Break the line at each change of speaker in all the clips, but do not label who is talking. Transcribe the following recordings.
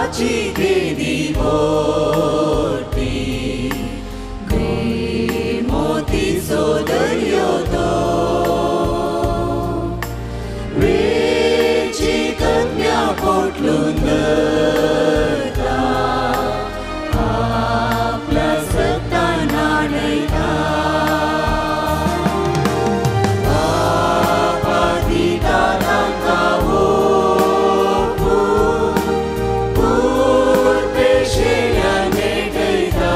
पापाची केदी मोठी मोतीचो दर्यो तो वेची कन्या पोटलून धरता आपल्या सत्ता न्हाणयता बापा दिता तांकां ओंपून पूत पेशेल्यान भेटयता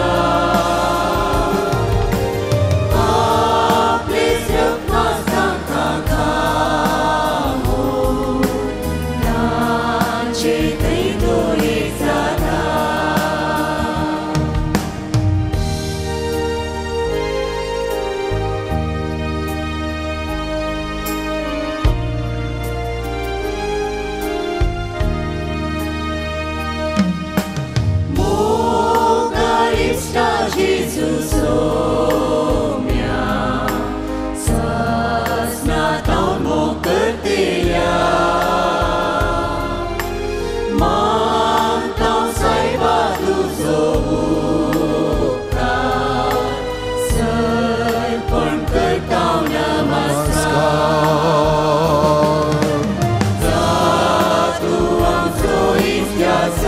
आपलेच रक्तास तांकां खावून तांचे थंय तो एक जाता. मोगारिश्टा जेजू सोम्या सासनांत मोग करतेल्या मागता सायबा तुजो उपकार सर्पण करता नमस्कार जा तूं आमचो इतिहास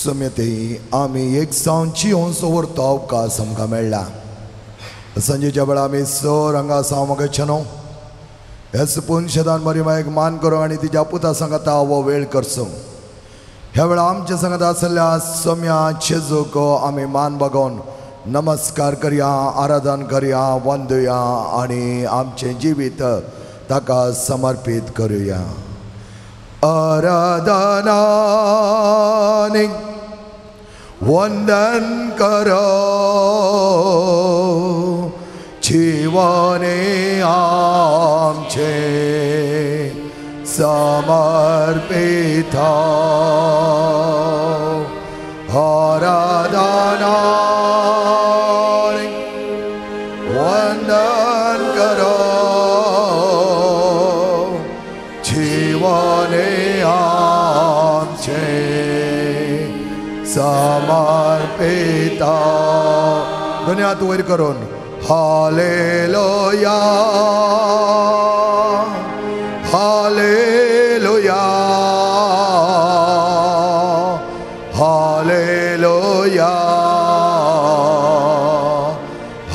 समेते आमी एक जावन जियोंचो व्हरतो अवकाश आमकां मेळ्ळा. सांजेच्या वेळार आमी सर हांगा आसा म्हाका छनो ह्याच पुनशेदान मरी मायक मान करूं आनी तिच्या पुता सांगाता हो वेळ करचो. ह्या वेळार आमच्या सांगात आसल्या सम्या चेजूक आमी मान बागोवन नमस्कार करया, आराधन करया, वंदुया आनी आमचें जिवीत ताका समर्पीत करुया. आराधनानी वंदन करो जीवने आमचे समर्पित आराधनानी वंदन करो जीवने आमचे समर्पित. दुनिया तूं वयर करून hallelujah hallelujah hallelujah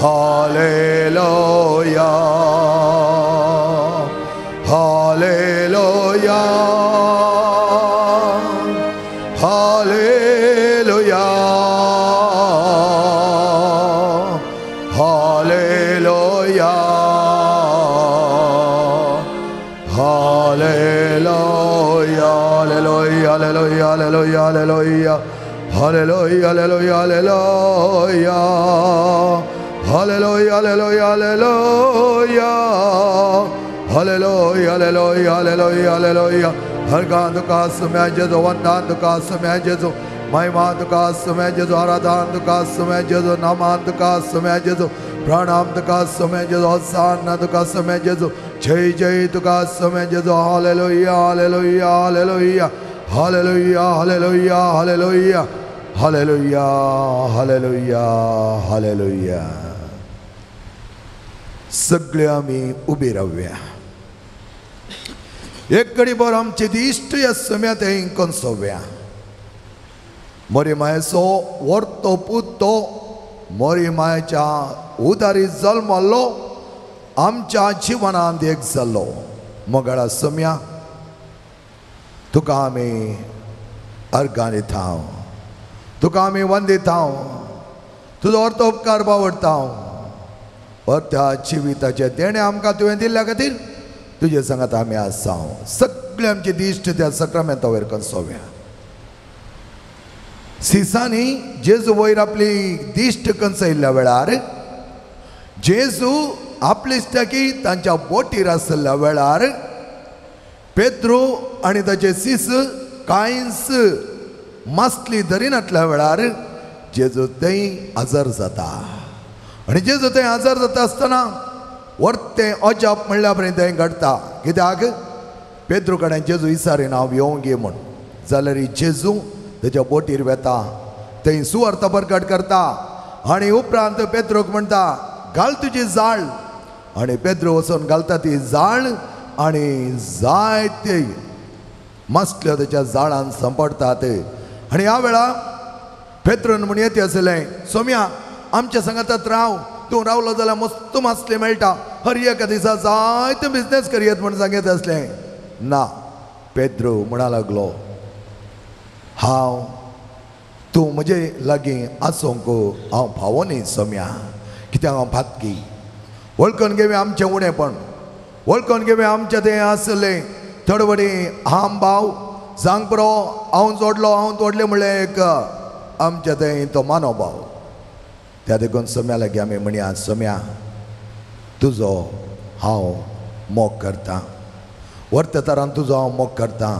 hallelujah hallelujah hallelujah hallelujah hallelujah hallelujah hallelujah hallelujah hallelujah hallelujah hallelujah hallelujah hallelujah hallelujah hallelujah hallelujah hallelujah. हरगान तुका सुम्या जेजू, वंदान तुका सुम्या जेजू, महिमा तुका सुम्या जेजू, आराधन तुका सुम्या जेजू, नामान तुका सुम्या जेजू, प्रणाम तुका सुम्या जेजू, होसाना तुका सुम्या जेजू, जय जय तुका सुम्या जेजू. Hallelujah hallelujah hallelujah hallelujah hallelujah hallelujah hallelujah hallelujah hallelujah. सगळे आमी उबे रावया. एक कडी बर आमचे दिश्ट ह्या सम्यात कोनसोव्या. मोरी मायेचो व्हरतो पूत तो मोरी मायेच्या उदारी जल्मल्लो आमच्या जिवनांत एक जाल्लो. मोगाळा सम्या तुका आमी अर्गां दिता, तुका आमी वंदिता, तुजो अर्थ उपकार बावडटा. अर्था जिविताचें देणें आमकां तुवें दिल्ल्या खातीर तुजे सांगात आमी आसा. सगळे आमचे दिश्ट त्या सक्रामेंता वयर कनसोव्या. सिसांनी जेजू वयर आपली दिश्ट कनसयिल्ल्या वेळार जेजू आपली इश्टाकी तांच्या बोटीर आशिल्ल्या वेळार पेत्रू आनी ताचे सीस कांयच मासली धरिनातल्या वेळार जेजू थंय हजर जाता. आनी जेजू थंय हजर जाता आसतना वर्तें अजाप म्हणल्या पर्यंत थंय घडटा. कित्याक पेत्रू कडेन जेजू इसारीन हांव येवंक ये म्हूण, जाल्यार जेजू तेच्या बोटीर वेता, थंय सुवार्थ परगट करता आनी उपरांत पेत्रूक म्हणटा घाल तुजी जाळ. आनी पेत्रू वचून घालता ती जाळ आनी जायते मासल्यो तेच्या जाळान सांपडटात. आनी ह्या वेळार पेत्रून म्हण येते आसलें, सोम्या आमच्या सांगातात राव, तूं रावलो जाल्यार मस्त मासले मेळटा, हर एका दिसा जायते बिजनेस करयत म्हण सांगत आसलें. ना, पेद्रू म्हणा लागलो हांव तूं म्हजे लागीं आसूंक हांव फावो न्ही सोम्या, कित्याक हांव फातकी. वळखून घेवया आमचें उणेपण, वळखून घेवया आमचें तें आसलें थोडे हांव भाव सांग पुरो हांव जोडलो हांव जोडलें म्हणलें एक आमचें थंय तो मानोभाव. त्या देखून सोम्या लागीं आमी म्हणया, सोम्या तुजो हांव मोग करता, वर्ततारान तुजो हांव मोग करता,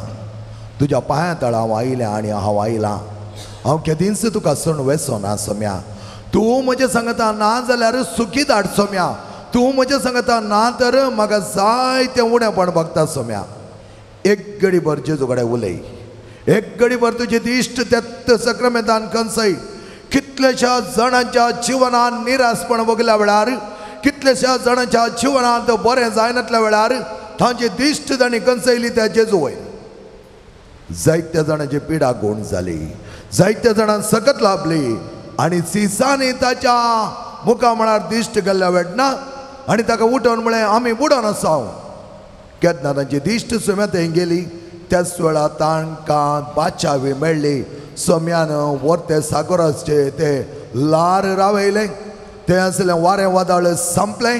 तुज्या पांया तळा हांव आयलें आनी हांव आयलां, हांव केदींच तुका सोण वेसोना सोम्या, तूं म्हजें सांगता ना जाल्यार सुखी धाड सोम्या, तूं म्हजें सांगता ना तर म्हाका जायतें उणेपण बगता सोम्या. एक घडीभर जेजू कडेन उलय, एक घडीभर तुजी दिश्ट त्यात सक्रमेंतान कंसय. कितल्याश्या जाणांच्या जिवनान निरासपण बगल्या वेळार, कितल्याश्या जाणांच्या जिवनांत बरें जायनातल्या वेळार तांची दिश्ट तांणी कंसयली त्या जेजू वयर. जायत्या जाणांची पिडा गूण जाली, जायत्या जाणांक सकत लाभली आनी सिसांनी ताच्या मुखा म्हळ्यार दिश्ट गेल्ल्या वेटना आनी ताका उठोवन म्हळें आमी बुडोन आसा. केन्ना तांची दिश्ट सोम्या थंय गेली त्याच वेळार तांकां बाचावी मेळ्ळी. सोम्यान वर्ते सागोराचे ते लार रावयलें, तें आसलें वारें वादळ संपलें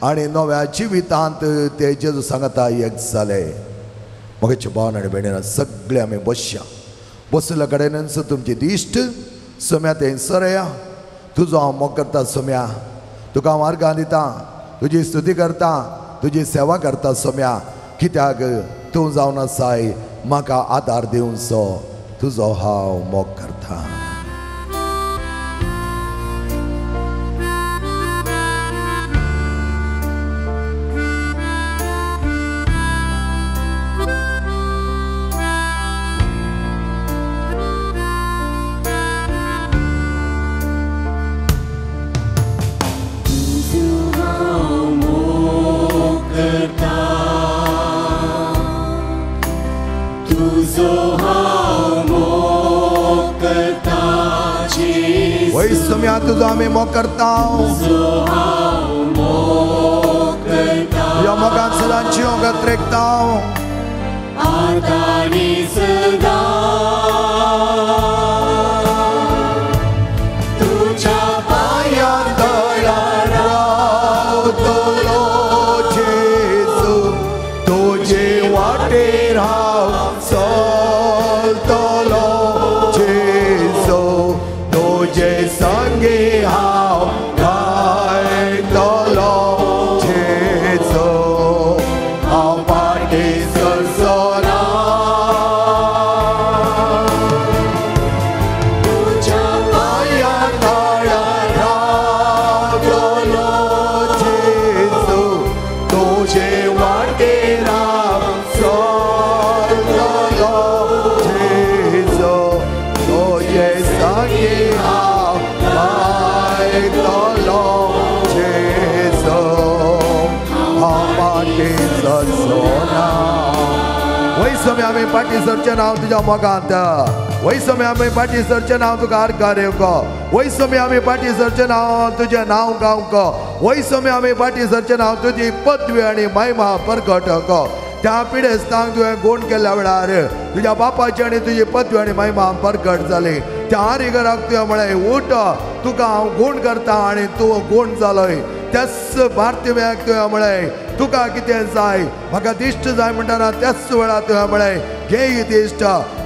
आनी नव्या जिवितांत ते जेजू सांगता एक जालें. म्हजे भावन आनी भयणीन सगळे आमी बसया, बसल्या कडेनच तुमची दिश्ट सोम्या थंय सरया. तुजो हांव मोग करता सोम्या, तुका हांव आर्गां दिता, तुजी स्तुती करता, तुजी सेवा करता सोम्या, कित्याक तूं जावन आसाय म्हाका आदार दिवचो, तुजो हांव मोग करता. तुजो आमी मोग करता, तुज्या मोगान सदां जिवंक त्रेकता. तुज्या पांया तळा रावतलो जेजू, तुजे वाटेर हांव चलतलो जेजू, तुजे संगे हांव गायतलो जेजू, हांव फाटीं सरचो ना. तुज्या पांया तळा रावतलो जेजू, तुजे वाटेर हांव चलतलो जेजू, तुजे संगे हांव गायतलो जेजू, हांव फाटीं सरचो ना. वैसम्या आमी फाटीं सरचें नांव तुज्या मोगांत, वैसम्या आमी फाटीं सरचें नांव तुका आर्गां दिवंक, वैसम्या आमी फाटीं सरचें नांव तुजें नांव गावंक, वैसम्या आमी फाटीं सरचें नांव तुजी पदवी आनी महिमा परगटक. त्या पिडेस्तांक तुवें गूण केल्ल्या वेळार तुज्या बापाची आनी तुजी पदवी आनी महिमा परगट जाली. त्या आरिगराक तुवें म्हळें उठ, तुका हांव गूण करता आनी तूं गूण जालोय. त्याच भारतीव्याक तुवें म्हळें तुका कितें जाय, म्हाका दिश्ट जाय म्हणटना त्याच वेळार तुवें म्हळें घे ही दिश्ट.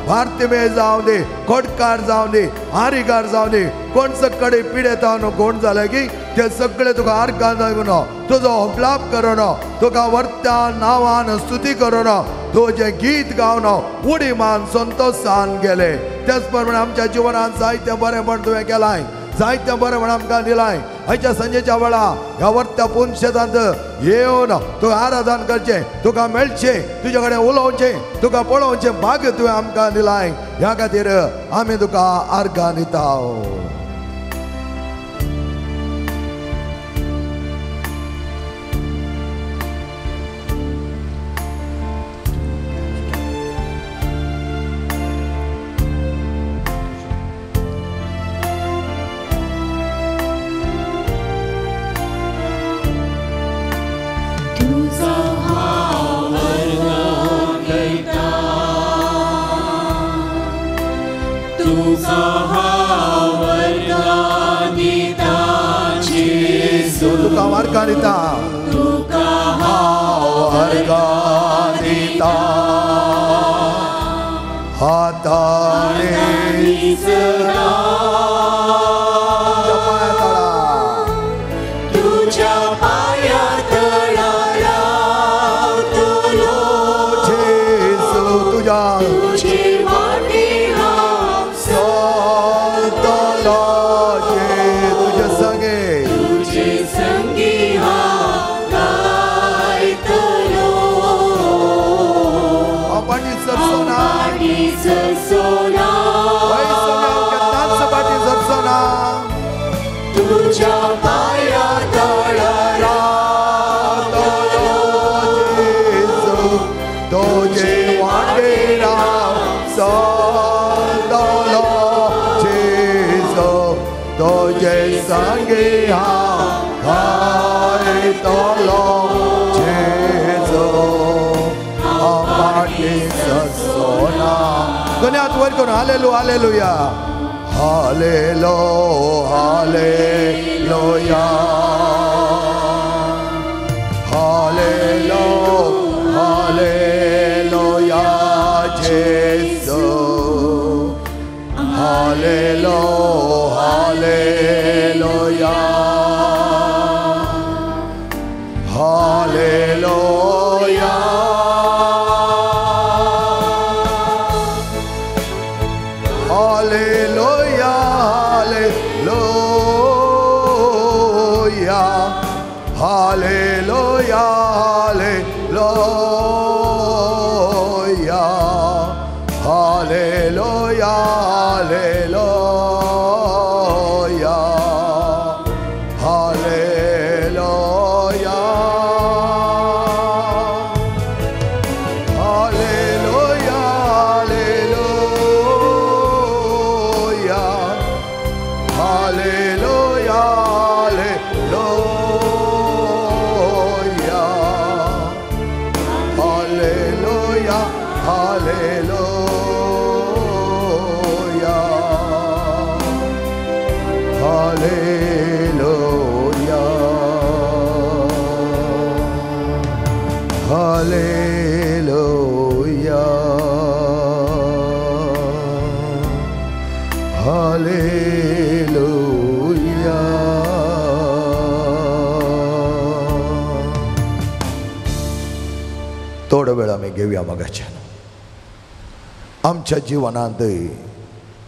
भारतीमे जावं दी, कोटकार जावं दी, आरीकार जावं दी, कोण सगळे पिडेता न्हू कोण जालें की ते सगळे तुका आर्गां जावन तुजो होगलाप करून तुका वर्त्या नांवान स्तुती करून तुजें गीत गावन उडी मान संतोशान गेले. त्याच प्रमाणे आमच्या जिवनान जायतें बरेंपण तुवें केलां, जायतें बरेंपण आमकां दिलां. आयच्या सांजेच्या वेळा ह्या वर्त्या पुनशेतांत येवन तुका आराधन करचें, तुका मेळचें, तुजे कडेन उलोवचें, तुका पळोवचें भाग्य तुवें आमकां दिलां. ह्या खातीर आमी तुका आर्गां दिता. तुका आर्गां दिता,
तुका हांव
आर्गां दिता, हातांनी
तुझ्या पांया तळा रावतलो,
जेजू तुज्या
तुजे वाटेर हांव
चलतलो, तुजे संगे
तुजे संगी हांव गायतलो,
हांव फाटीं सरचो ना,
फाटीं सरचो ना,
केन्नाच फाटीं सरचो ना,
तुझ्या पांया तळा
रावतलो, जेजू तुजे वाटेर हांव चलतलो, जेजू तुजे संगे हांव गायतलो, जेजू हांव फाटीं सरचो ना. दोनी हात वयर करून हालेलुया, हालेलुया, हालेलो, हालेलुया, हालेलो, हालेलुया, जेजू, हालेलो, hallelujah, hallelujah, hallelujah, hallelujah, hallelujah, hallelujah, hallelujah, hallelujah, hallelujah, hallelujah, hallelujah, hallelujah, hallelujah, hallelujah, hallelujah, hallelujah, hallelujah. थोडो वेळ आमी घेवया मोगाच्यान. आमच्या जिवनांत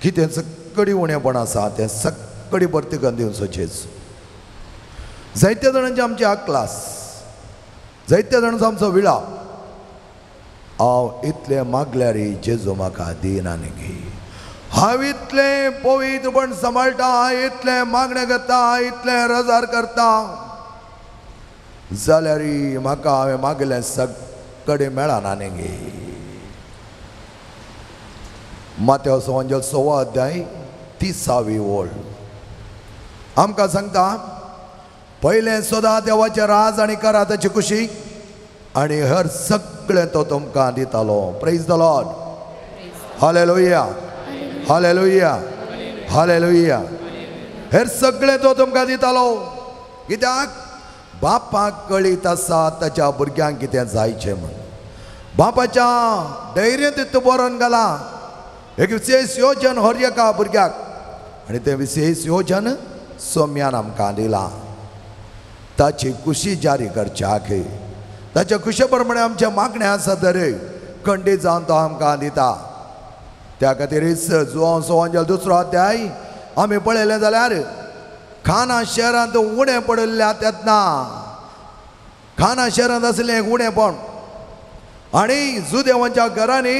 कितें सगळी उणेपण आसा तें सगळी भरती करून दिवचो जेजू. जायत्या जाणांची आमची आक्लास, जायत्या जाणांचो आमचो विळाप, हांव इतलें मागल्यार जेजू म्हाका दिना न्ही, हांव इतलें पवित्रपण सांबाळटा, हांव इतलें मागणें करता, हांव इतलें रजार करता, जाल्यार म्हाका हांवें मागलें सगळें मेळना न्ही. मातेव सुवांजल 6 अध्याय 30वी ओळ आमकां सांगता, पयलें सदां देवाचें राज आनी करा ताची खुशी आनी हर सगळें तो तुमकां दितालो. Praise the Lord, hallelujah, hallelujah, hallelujah. हेर सगळें तो तुमकां दितालो. कित्याक? बापाक कळीत आसा ताच्या भुरग्यांक कितें जायचें म्हूण. बापाच्या धैर्य तितूं बरोवन घालां, एक विशेष योजन हर एका भुरग्याक आनी तें विशेष योजन सोम्यान आमकां दिलां. ताची खुशी जारी करच्याक, ताच्या खुशे प्रमाणे आमचें मागणें आसा तर खंडीत जावन तो आमकां दिता. त्या खातीरच जुवांव सोवांजल 2 अध्याय आमी पळयलें जाल्यार खाना शहरांत उणें पडिल्ल्या तेन्ना खाना शहरांत आसलें एक उणेंपण आनी जुदेवांच्या घरांनी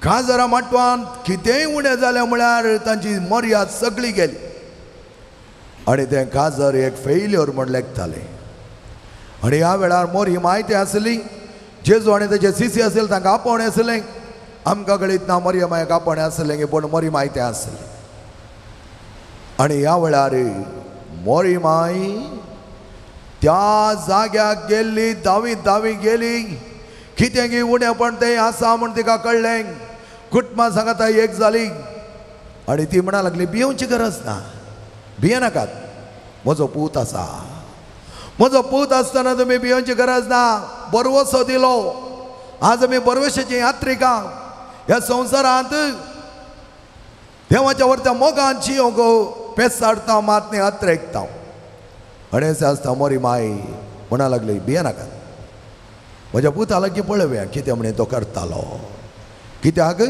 खाजरा माटवान कितेंय उणें जालें म्हळ्यार तांची मर्याद सगळी गेली आनी तें खाजर एक फेल्योर म्हण लेखतालें. आनी ह्या वेळार मोरी म्हायती आसली, जेजू आनी तेजे सिसी आसले तांकां आपोवणें आसलें. आमकां कळीत ना मोरी मायक आपोवणें आसलें पूण मोरी म्हायती आसली. आनी ह्या वेळार मोरी माय त्या जाग्याक गेल्ली, धांवी धांवी गेली. कितें की उणेंपण तें आसा म्हूण तिका कळ्ळें. कुटुंबा सांगाता एक जाली आनी ती म्हणा लागली, भियोवची गरज ना, भियेनाकात, म्हजो पूत आसा, म्हजो पूत आसतना तुमी भियोवची गरज ना. बरवसो दिलो. आज आमी बरवशाची यात्रिका ह्या संवसारांत देवाच्या वरत्या मोगान जियोंक पेसाडता मात न्ही अत्रेकता. आनी अशें आसता मोरी माय म्हणा लागली, भियेनाकात, म्हज्या पुता लागीं पळोवया कितें म्हणे तो करतालो. कित्याक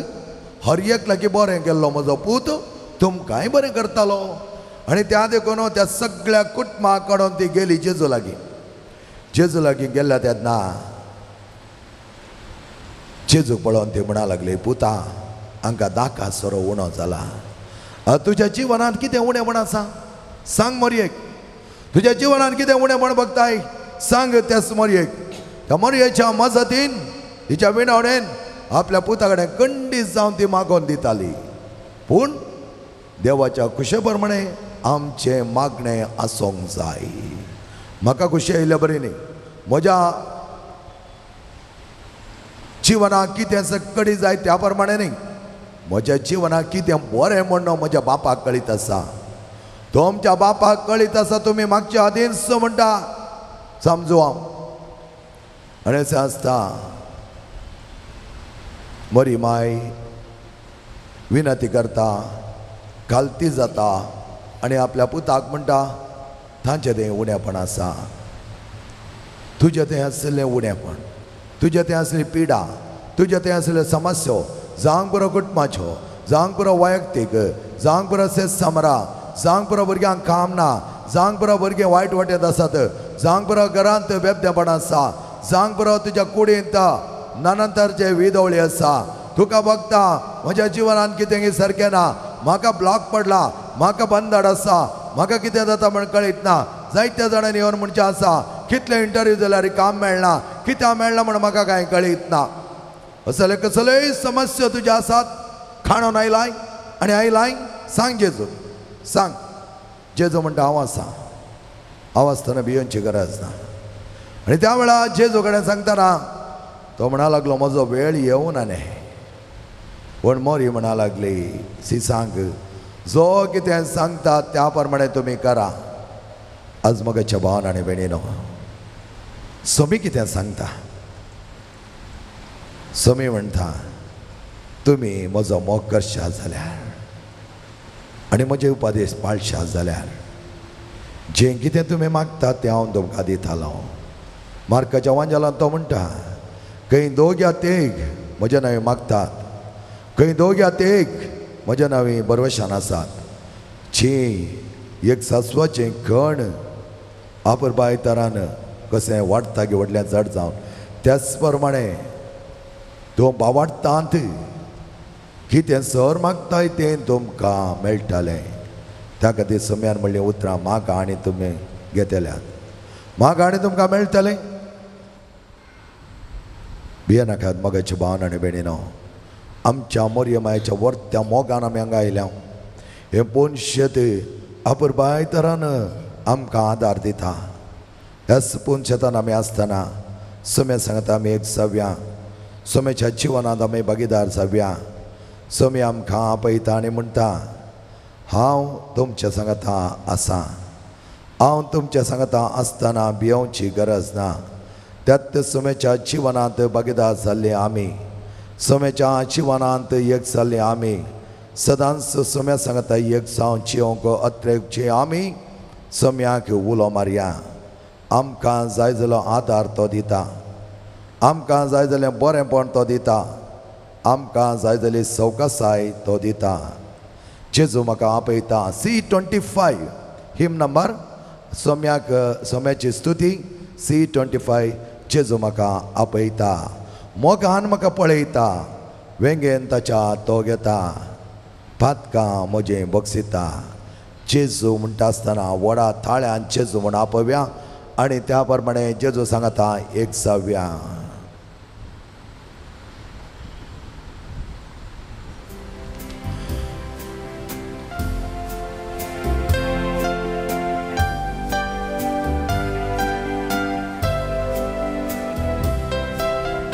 हर एक लागीं बरें केल्लो म्हजो पूत तुमकांय बरें करतालो. आनी त्या देखून त्या सगळ्या कुटुंबाक काडून ती गेली जेजू लागीं. जेजू लागीं गेल्ल्या तेन्ना जेजू पळोवन ती म्हणा लागली, पुता हांकां दाका सोरो उणो जाला, तुज्या जिवनांत कितें उणेंपण आसा सांग मोरयेक, तुज्या जिवनांत कितें उणेंपण बघताय सांग त्याच मोरयेक. त्या मोरयेच्या मजतीन तिच्या विणावणेन आपल्या पुता कडेन खंडीत जावन ती मागोवन दिताली. पूण देवाच्या खुशे प्रमाणे आमचें मागणें आसूंक जाय. म्हाका खुशी आयिल्ल्या बरी न्ही, म्हज्या जिवनाक कितें सकडी जाय त्या प्रमाणे न्ही, म्हज्या जिवनाक कितें बरें म्हण म्हज्या बापाक कळीत आसा. तुमच्या बापाक कळीत आसा तुमी मागच्या आदींच म्हणटा समजू हांव. आनी अशें आसता मरी माय विनंती करता, घालती जाता आनी आपल्या पुताक म्हणटा, तांचें तें उणेंपण आसा, तुजें तें आसलें उणेंपण, तुजें तें आसली पिडा, तुजें तें आसल्यो समस्यो, जावंक पुरो कुटुंबाच्यो, जावंक पुरो वैयक्तीक, जावंक पुरो समरा, जावंक पुरो भुरग्यांक काम ना, जावंक पुरो भुरगीं वायट वाटेंत आसात, जावंक पुरो घरांत बेबदेपण आसा, जावंक पुरो तुज्या कुडींत नंतरचे विदवळी आसा, तुका बघता म्हज्या जिवनांत कितें सारकें ना, म्हाका ब्लॉक पडला, म्हाका बंदड आसा, म्हाका कितें जाता म्हण कळीत ना. जायत्या जाणांनी येवन म्हणचें आसा, कितले इंटरव्यू जाल्यार काम मेळना, कित्याक मेळना म्हण म्हाका कांय कळीत ना. असले कसलेय समस्या तुज्या आसात, खाणोन आयलाय आनी आयलाय सांग जेजू, सांग. जेजू म्हणटा हांव आसा, हांव आसतना भियोवची गरज ना. आनी त्या वेळार जेजू कडेन सांगतना तो म्हणा लागलो, म्हजो वेळ येवना न्ही. पूण मोरी म्हणा लागली, सी सांग, जो कितें सांगता त्या प्रमाणे तुमी करा. आज मगाच्या भावान आनी भयणीनो, सोमी कितें सांगता, सोमी म्हणटा तुमी म्हजो मोग करशात जाल्यार आनी म्हजे उपदेश पाळशात जाल्यार जें कितें तुमी मागतात तें हांव तुमकां दितालो. मार्काच्या वांजेलांत तो म्हणटा, खंय दोग या तेग म्हज्या नांवी मागतात, खंय दोग या तेग म्हज्या नांवी बरवशान आसात, जी एक सासवाचें खण आपरबाय तरान कशें वाडटा की व्हडलें चड जावन, त्याच प्रमाणे तूं बावाडटांत कितें सर मागताय तें तुमकां मेळटालें. त्या खातीर सम्यान म्हणलीं उतरां म्हाका आनी तुमी घेतल्यात, म्हाका आनी तुमकां मेळटलें. भियेनाकात मोगाचे भावन आनी भयणीनो, आमच्या मोरयमायच्या वर्त्या मोगान आमी हांगा आयल्या. हें पोनशेत अपुरबाय तरान आमकां आदार दिता. ह्याच पोनशेतान आमी आसतना सम्या सांगता आमी एक जावया, सम्याच्या जिवनांत आमी भागीदार जावया. सम्या आमकां आपयता आनी म्हणटा, हांव तुमच्या सांगता आसा, हांव तुमच्या सांगता आसतना भियोवची गरज ना. त्याच सम्याच्या जिवनांत भागीदार जाल्ले आमी सोम्याच्या जिवनांत एक जाल्ली आमी सदांच सोम्या सांगता एक जावन जिवंक अत्रेकचे आमी सोम्याक उलो मारया. आमकां जाय जालो आदार तो दिता, आमकां जाय जालें बरेंपण तो दिता, आमकां जाय जाली सवकासाय तो दिता. जेजू म्हाका आपयता. C25 हिम नंबर सोम्याक सोम्याची स्तुती C25. जेजू म्हाका आपयता, मोगान म्हाका पळयता, वेंगेन ताच्या तो घेता, पातकां म्हजें बक्षिता. जेजू म्हणटा आसतना व्हडा थाळ्यान जेजू म्हूण आपोवया आनी त्या प्रमाणे जेजू सांगता एक जावया.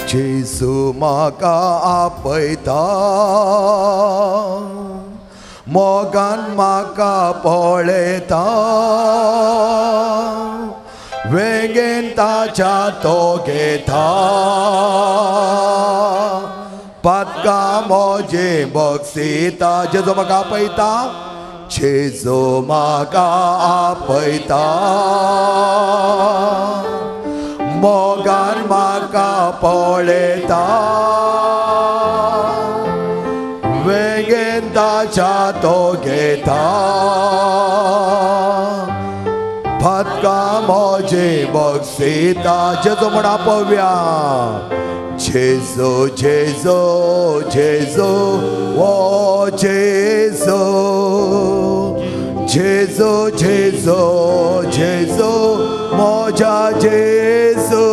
जेजू म्हाका आपयता, मोगान म्हाका पळयता, वेंगेन ताच्या तो घेता, पातकां म्हजें बक्षिता. जेजू म्हाका आपयता, जेजू म्हाका आपयता, मोगान म्हाका पळयता, वेंगेन ताच्या तो घेता, पातकां म्हजें बक्षिता. जेजू म्हूण आपोवया. जेजू जेजू जेजू ओ जेजू, जेजू जेजू जेजू म्हज्या जेजू,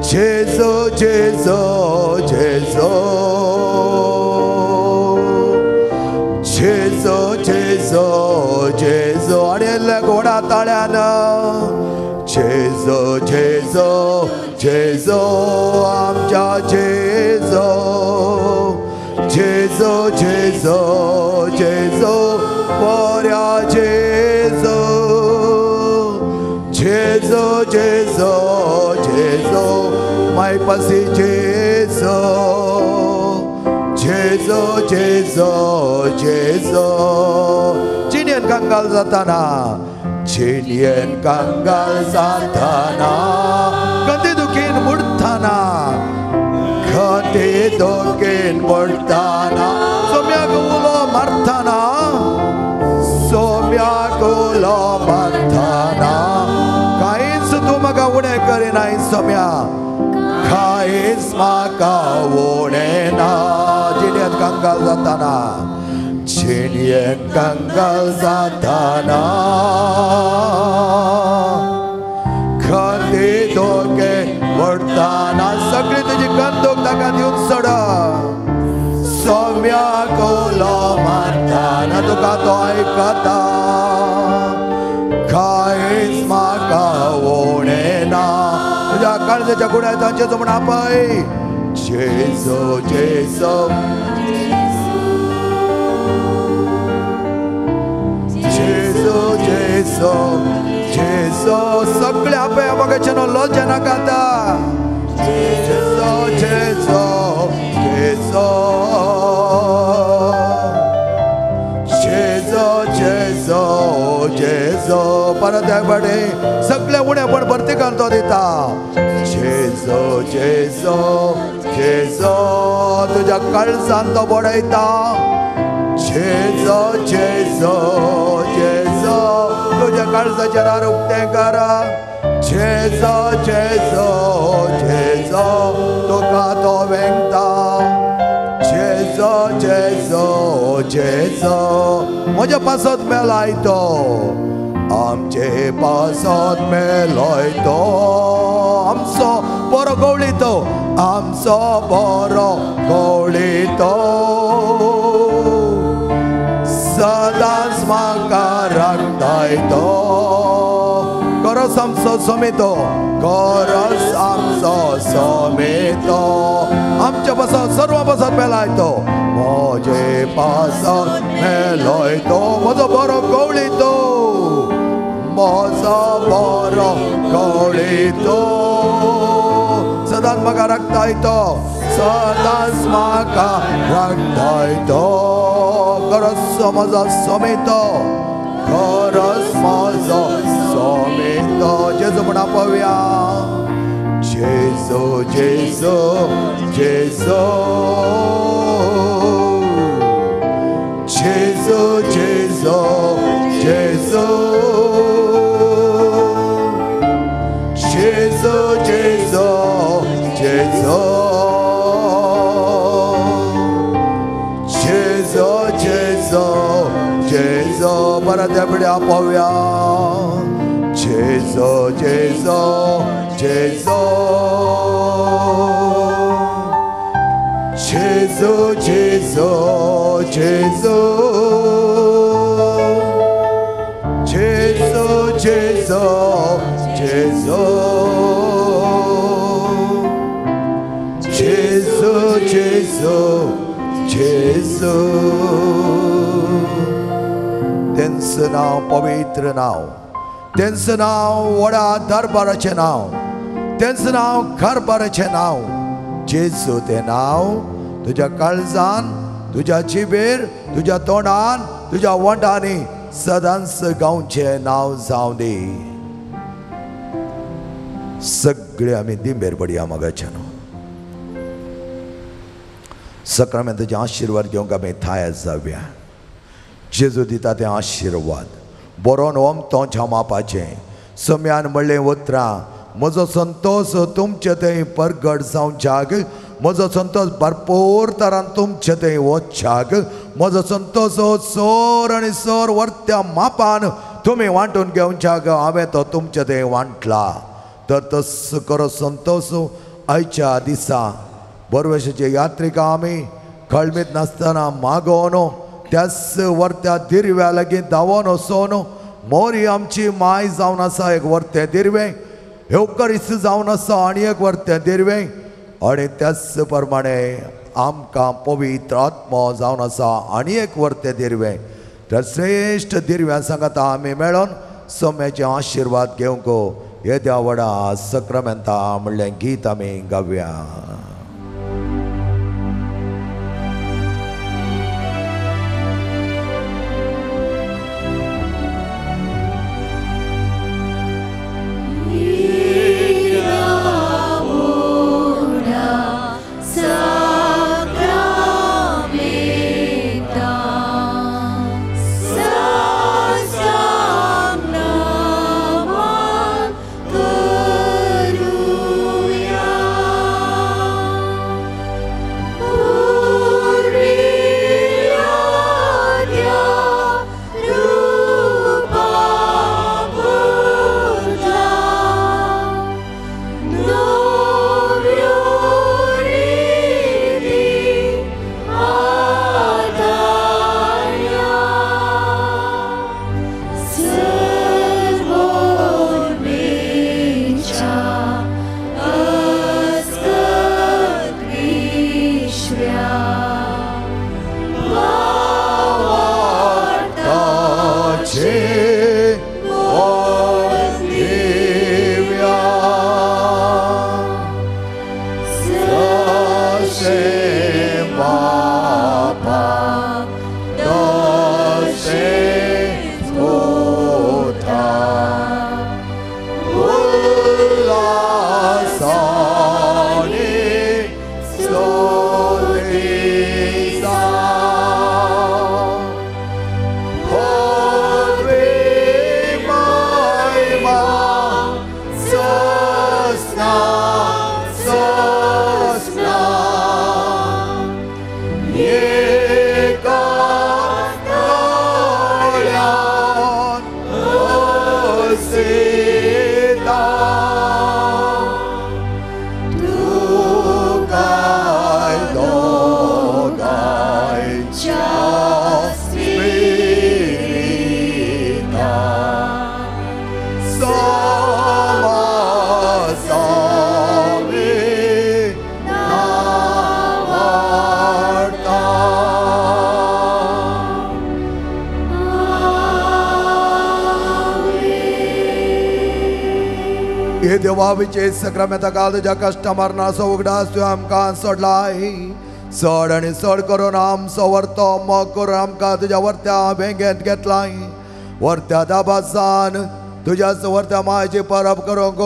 जेजू जेजू जेजू, जेजू जेजू जेजू. आनी घोडा ताळ्यान जेजू जेजू जेजू आमच्या जेजू, जेजू जेजू जेजू बऱ्या जेजू, जेजू जेजू जेजू मायपासी जेजू, जेजू जेजू जेजू. जिणेन कंगाल जाताना, जिणेन कंगाल जाताना, गती दुखीन मुडताना, गती दुखीन मुडताना, सोम्याक उलो मारताना, सोम्याक उलो मारताना, कांयच तूं म्हाका उणें करिनाय सोम्या, कांयच म्हाका उणें ना. जिणेंत कंगाल जाताना, जिणेंत कंगाल जाताना, खंती धोके मोडताना, सगळी तुजी कंदूक ताका दिवन सोड. सोम्याक उलो मारताना तुका तो आयकता, कांयच म्हाका उणें ना. तुज्या काळजाच्या गुण्यान जेजू म्हूण आपय. जेजू जेजू जेजू जेजू जेजू. सगळे आपय म्हाका लज्जा नाका आतां. जेजू जेजू जेजू जेजू जेजू जेजू. परत एक फावटी सगळे उणेपण भरती घालून तो दिता. जेजू जेजू जेजू तुज्या काळजान तो बडयता. जेजू जेजू जेजू तुज्या काळजाचेर दार उक्तें कर. जेजू जेजू जेजू तुका तो वेंगता. जेजू जेजू जेजू म्हज्या पासत मेलाय तो, आमचे पासत मेलाय तो, आमचो बरो गवळी तो, आमचो बरो गवळी तो, सदांच म्हाका राखताय तो, गरज आमचो समेतो, गरज आमचो समेतो, आमच्या पासत सर्व पासत मेलाय तो, म्हजे पासत मेलाय तो, म्हजो बरो गवळी तो, म्हजो बरो गवळी तो, सदांच म्हाका राखताय तो, सदांच म्हाका राखताय तो. खरोच म्हजो समेतो, खरोच म्हजो समेतो. जेजू म्हणा पळोवया. जेजू जेजू जेजू जेजू जेजू जेजू जेजू जेजू जेजू जेजू जेजू जेजू. परत एपड्या पळोवया. जेजू जेजू जेजू जेजू जेजू जेजू जेजू जेजू जेजू जेजू जेजू जेजू. तेंचें नांव पवित्र नांव, तेंचें नांव व्हडा दरबाराचें नांव, तेंचें नांव घरबाराचें नांव जेजू. तें नांव तुज्या काळजान, तुज्या जिबेर, तुज्या तोंडान, तुज्या वंडांनी सदांच गांवचें नांव जावं दी. सगळे आमी दिंबेर पडया मगाच्यान. सक्रामेंताचे आशिर्वाद घेवंक आमी थायार जावया. जेजू दिता ते आशिर्वाद बरोवन ओमतोच्या मापाचें. सम्यान म्हणलें उतरां, म्हजो संतोश तुमचे थंय परगट जावच्याक, म्हजो संतोश भरपूर तरान तुमचे थंय वचच्याक, म्हजो संतोश सोर आनी सोर वर्त्या मापान तुमी वांटून घेवच्याक हांवें तो तुमचे थंय वांटला. तर तस करो संतोश आयच्या दिसा बरवेशाचे यात्रिका आमी खळमीत नासतना मागोवन त्याच वर्त्या दिरव्या लागीं धांवोन वचोन मोरी आमची माय जावन आसा एक वर्तें दिरवें, येवकरीस जावन आसा आनी एक वर्तें दिरवें, आनी त्याच प्रमाणे आमकां पवित्र आत्मो जावन आसा आनी एक वर्तें दिरवें. त्या श्रेश्ठ दिरव्यां सांगाता आमी मेळोन सोम्याचे आशिर्वाद घेवंक येद्या व्हडा सक्रामेंता म्हणलें गीत आमी गावया.
Sangnaman Keruya.
हे देवा विचे सक्रामेता काल तुज्या कश्ट मरणाचो उगडास तुवें आमकां सोडलाय. चड आनी चड करून आमचो वर्तो मोग करून आमकां तुज्या वर्त्या बेंगेंत घेतलाय. वर्त्या दाबासान तुज्याच वर्त्या मायची परब करूंक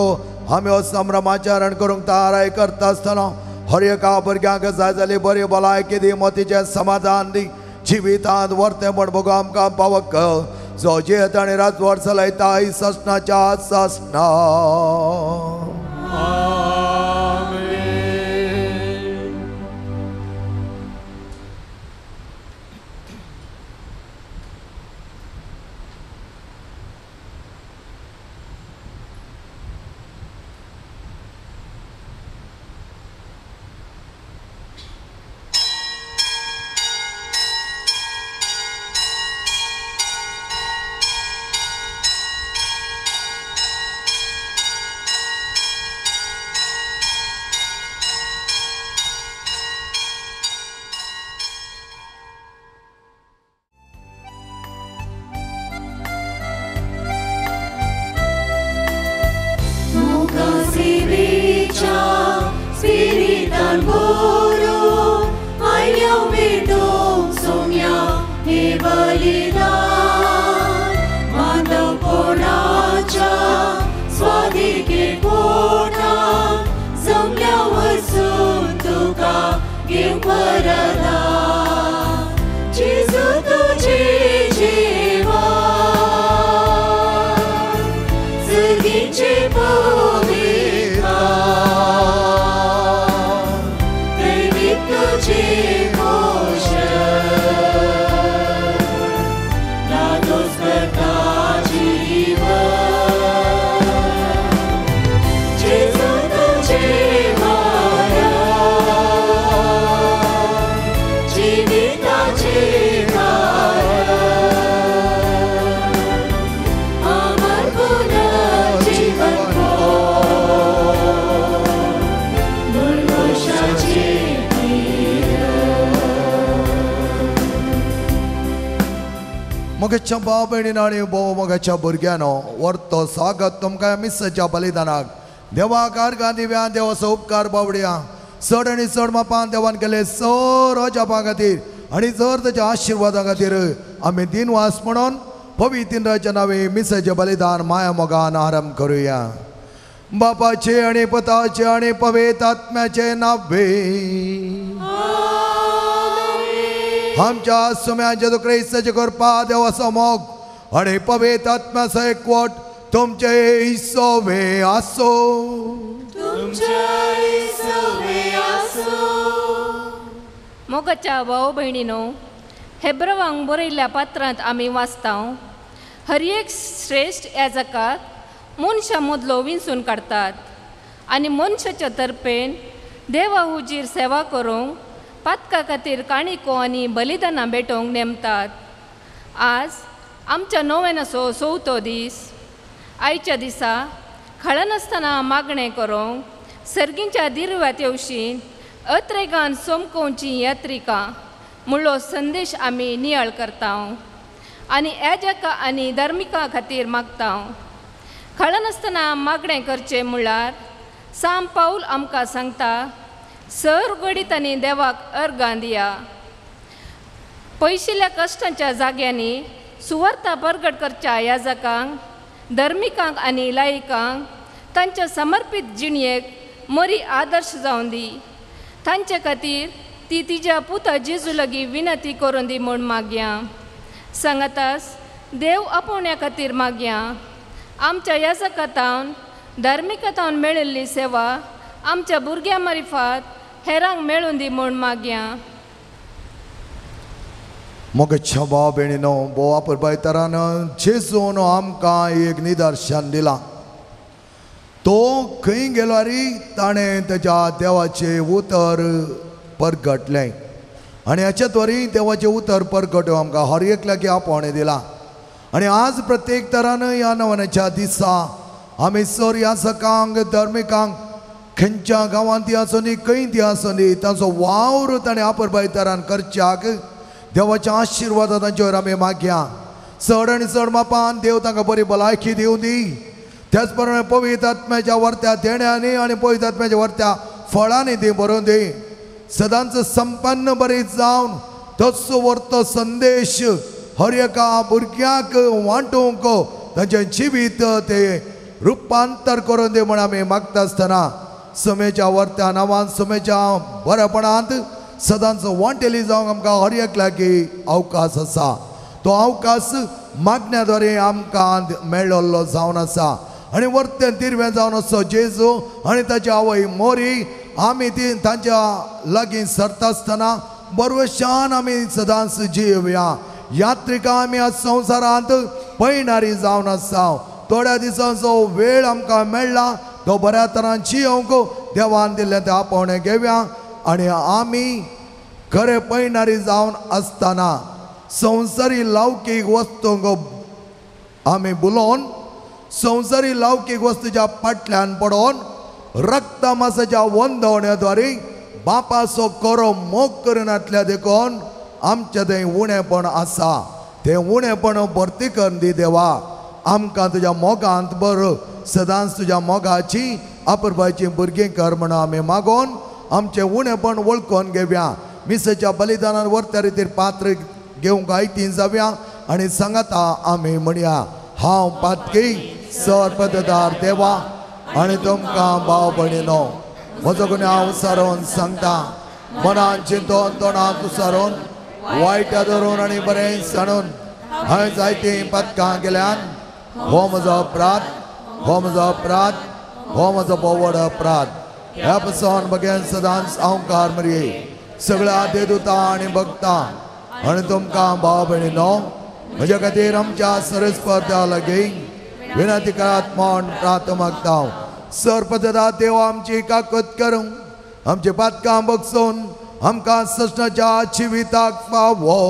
आमी हो संभ्रमाचरण करूंक तयाराय करता आसतना हर एका भुरग्यांक जाय जाली बरी भलायकी दी, मतीचें समाधान दी, जिवितांत वर्तें म्हण भोगो आमकां पावक जो जियेता आनी राजवट चलयता ससनाच्या ससना. मोगाच्या भाव भयणीन आनी भोव मोगाच्या भुरग्यांनो, वर्तो स्वागत तुमकां मिसाच्या बलिदानाक. देवाक आर्गां दिव्या, देवाचो उपकार बावड्या. चड आनी चड मापान देवान केले सर अजापां खातीर आनी जर ताच्या आशिर्वादा खातीर आमी दिनवास म्हणून पवित्र नांवे मिसाचें बलिदान माया मोगान आरंभ करुया. बापाचे आनी पुताचे आनी पवित्र आत्म्याचे नावे आमच्या सुम्यांचे तो क्रिस्ताचे कृपा देवाचो मोग आनी पवित्र आत्म्याचो एकवट तुमचे सोवे आसो.
मोगाच्या भाव भयणीनो, हेब्रवांक बरयल्ल्या पात्रांत आमी वाचता, हर एक श्रेश्ठ याजकाक मनशां मदलो विंचून काडटात आनी मनशाच्या तर्फेन देवा हुजीर सेवा करूंक पातका खातीर काणिको आनी बलिदानां भेटोवंक नेमतात. आज आमच्या नोवेनाचो चवथो दीस. आयच्या दिसा खळनासतना मागणें करूंक सर्गींच्या दिर्व्यात येवशी अत्रेगान सोमकोवची यात्रिका म्हणलो संदेश आमी नियाळ करता आनी याजका आनी धार्मिका खातीर मागता. खळनासतना मागणें करचें म्हणल्यार साम पावल आमकां सांगता, सर घडीत आनी देवाक अर्गां दिया. पयशिल्ल्या कश्टांच्या जाग्यांनी सुवार्ता परगट करच्या याजकांक, धर्मिकांक आनी लायकांक तांच्या समर्पीत जिणयेक मरी आदर्श जावन दी. तांचे खातीर ती तिज्या पुता जेजू लागीं विनंती करून दी म्हूण मागया. सांगातास देव आपोवण्या खातीर मागया. आमच्या याजकातावन धार्मिकातावन मेळिल्ली सेवा आमच्या भुरग्यां मारिफात हेरांक मेळून दी म्हूण मागया.
मोगाच्या भाव भयणीनो, भोव पुरबायतरान जेजून आमकां एक निदर्शन दिलां. तो खंय गेलो रे, ताणें ताच्या देवाचें उतर परगटलें आनी हाच्या द्वारे देवाचें उतर परगट आमकां हर एकल्याक आपोवणें दिलां. आनी आज प्रत्येक तरान ह्या नवनाच्या दिसा आमी सर ह्या सकांक धर्मिकांक खंयच्या गांवांत ती आसूं खंय ती आसूं तांचो वावर ताणें आपरबायतरान करच्याक देवाच्या आशिर्वादा तांचेर आमी मागया. चड आनी चड मापान देव तांकां बरी भलायकी दिवं दी, त्याच प्रमाणे पवित्र आत्म्याच्या वर्त्या देण्यांनी आनी पवित्र आत्म्याच्या वर्त्या फळांनी ती बरोवन दी. सदांच संपन्न बरीत जावन तसो वर्तो संदेश हर एका भुरग्याक वांटूंक तांचें जिवीत ते रुपांतर करून दी म्हण आमी मागता आसतना समेच्या वर्त्या नांवान समेच्या बरेपणांत सदांच वांटेली जावंक आमकां हर एक लागीं अवकाश आसा. तो अवकाश मागण्या द्वारे आमकां मेळिल्लो जावन आसा आनी वर्तें तिरवें जावन आसचो जेजू आनी ताची आवय मोरी आमी ती तांच्या लागीं सरता आसतना बरवशान आमी सदांच जिवया. यात्रिका आमी आज संवसारांत पयणारी जावन आसा. थोड्या दिसांचो वेळ आमकां मेळ्ळा तो बऱ्या तरान जियोंक देवान दिल्लें तें आपोवणें घेवया आनी आमी खरें पयणारी जावन आसतना संवसारी लौकीक वस्तूंक आमी बुलोवन संवसारी लौकीक वस्तूच्या फाटल्यान पडोवन रक्तमासाच्या वंदवण्याद्वारे बापाचो करो मोग करिनातल्या देखून आमचें तें उणेपण आसा. तें उणेपण भरती करून दी देवा. आमकां तुज्या मोगांत बरो सदांच तुज्या मोगाची अपुरबायची भुरगीं कर म्हण आमी मागोवन आमचें उणेपण वळखून घेवया. मिसाच्या बलिदानान वर्त्या रितीर पात्र घेवंक आयती जावया आनी सांगाता आमी म्हणया, हांव पातकी सरपददार देवा आनी तुमकां भाव भयणीनो म्हजो गुन्यांव सारोवन सांगता. मनान चिंतून तोंडांत सारोवन वायट धरून आनी बरें सांडून हांवें जायतीं पातकां केल्यान. हो म्हजो अपराध, हो म्हजो अपराध, हो म्हजो भोव अपराध. ह्या पसून बगेन सदांच अहंकार मरये सगळ्या देदुता आनी भक्ता आनी तुमकां भाव भयणीनो म्हज्या खातीर आमच्या सरस्पत्या लागीं विनंती करात म्हण प्रार्थ मागता. सरपददा देव आमची काकत करूं आमची पातकां बगसून आमकां ससनाच्या जिविताक फावो.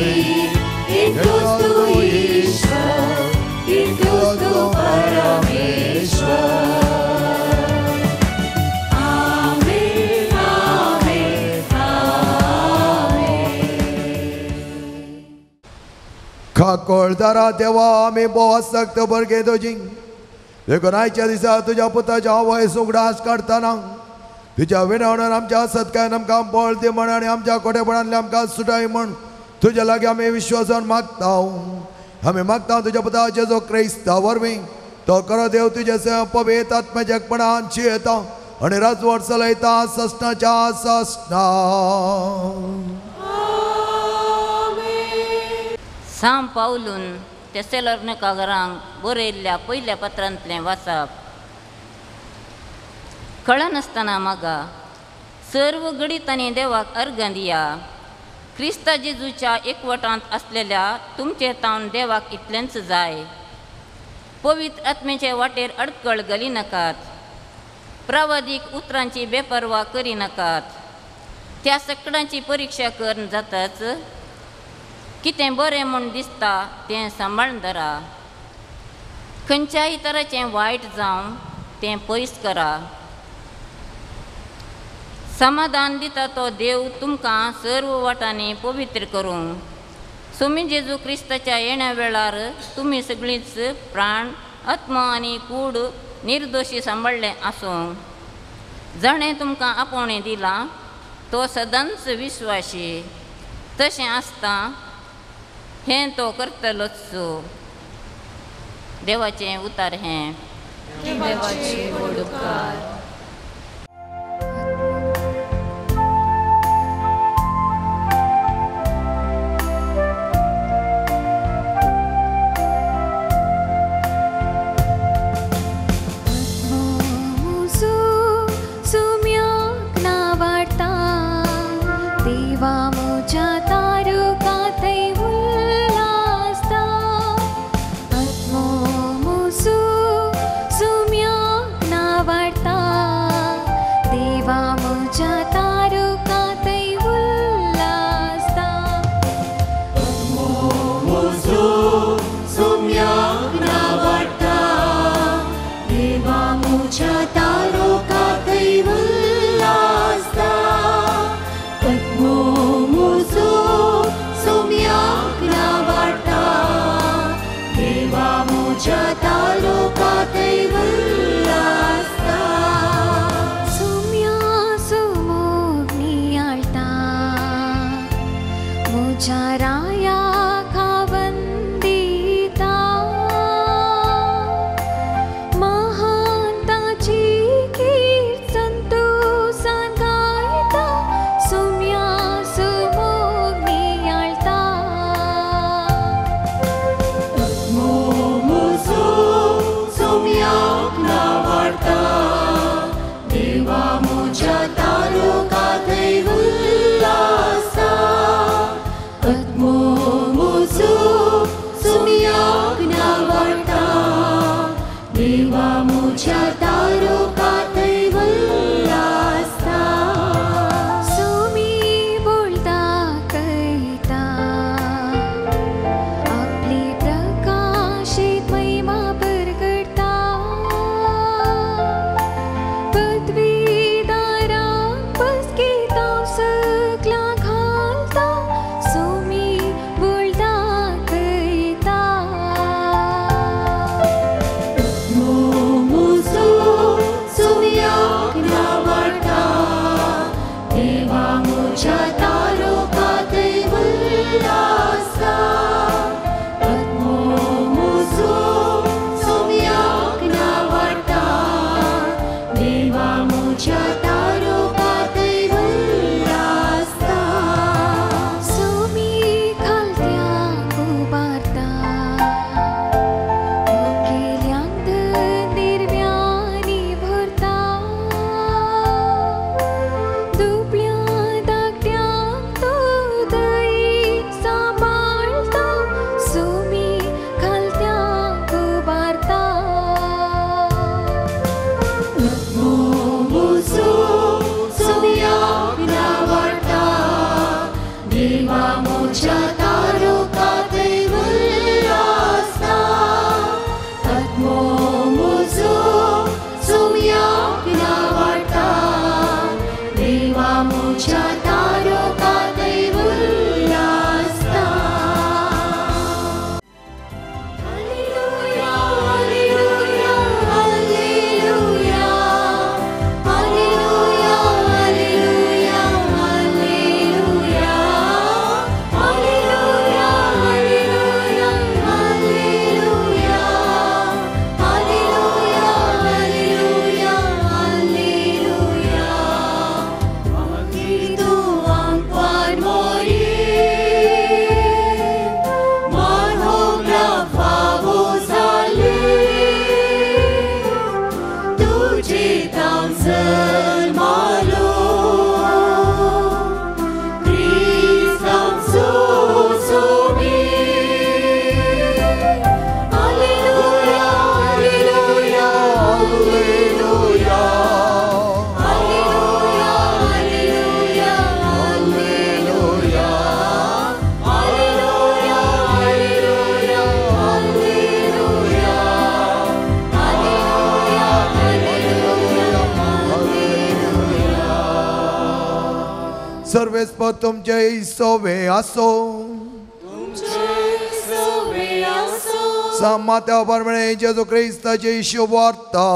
एकलोच तूं ईश्वर, एकलोच तूं परमेश्वर. आमेन, आमेन, आमेन.
खाकोळदारा देवा आमी भोव आसक्त भरगे तुजी, देखून आयच्या दिसा तुज्या पुताच्या आवयस उगडास काडटना तुज्या विनवणान आमच्या सत्कायान आमकां बळ दी म्हण आनी आमच्या खोटेपणांतल्यान आमकां सुटाय म्हण तुज्या लागीं आमी विश्वासान मागता. आमी मागता तुज्या पुताचे जो क्रिस्ता वरवीं तो खरो देव तुज्या पवित्र आत्म्याच्या एकपणान जियेता आनी राजवट चलयता ससनाच्या ससना.
साम पावलून तेसेलोनिकारांक बरयल्ल्या पयल्या पत्रांतलें वाचप. कळनासतना मागा सर्व घडितांनी देवाक अर्गां दिया. क्रिस्ता जेजूच्या एकवटांत आसलेल्या तुमचे तावन देवाक इतलेंच जाय. पवित्र आत्म्याचे वाटेर अडकळ घाली नाकात, प्रवादीक उतरांची बेपर्वा करी नाकात. त्या सकडांची परिक्षा करून जाताच कितें बरें म्हूण दिसता तें सांबाळून धरा. खंयच्याय तराचें वायट जावं तें पयस करा. समाधान दिता तो देव तुमकां सर्व वाटांनी पवित्र करूं. स्वामी जेजू क्रिस्ताच्या येण्या वेळार तुमी सगळींच प्राण, आत्मा आनी कूड निर्दोशी सांबाळ्ळें आसूं. जाणें तुमकां आपोवणें दिलां तो सदांच विश्वाशी, तशें आसता हें तो करतलोच. देवाचें उतार हें.
देवाचे व्हड उपकार.
घालता सुमी बोलता कयता.
सर्वेस्पर तुमचे सोवे आसो. समात्या परमणे जेजू क्रिस्ताचे शुभवार्ता.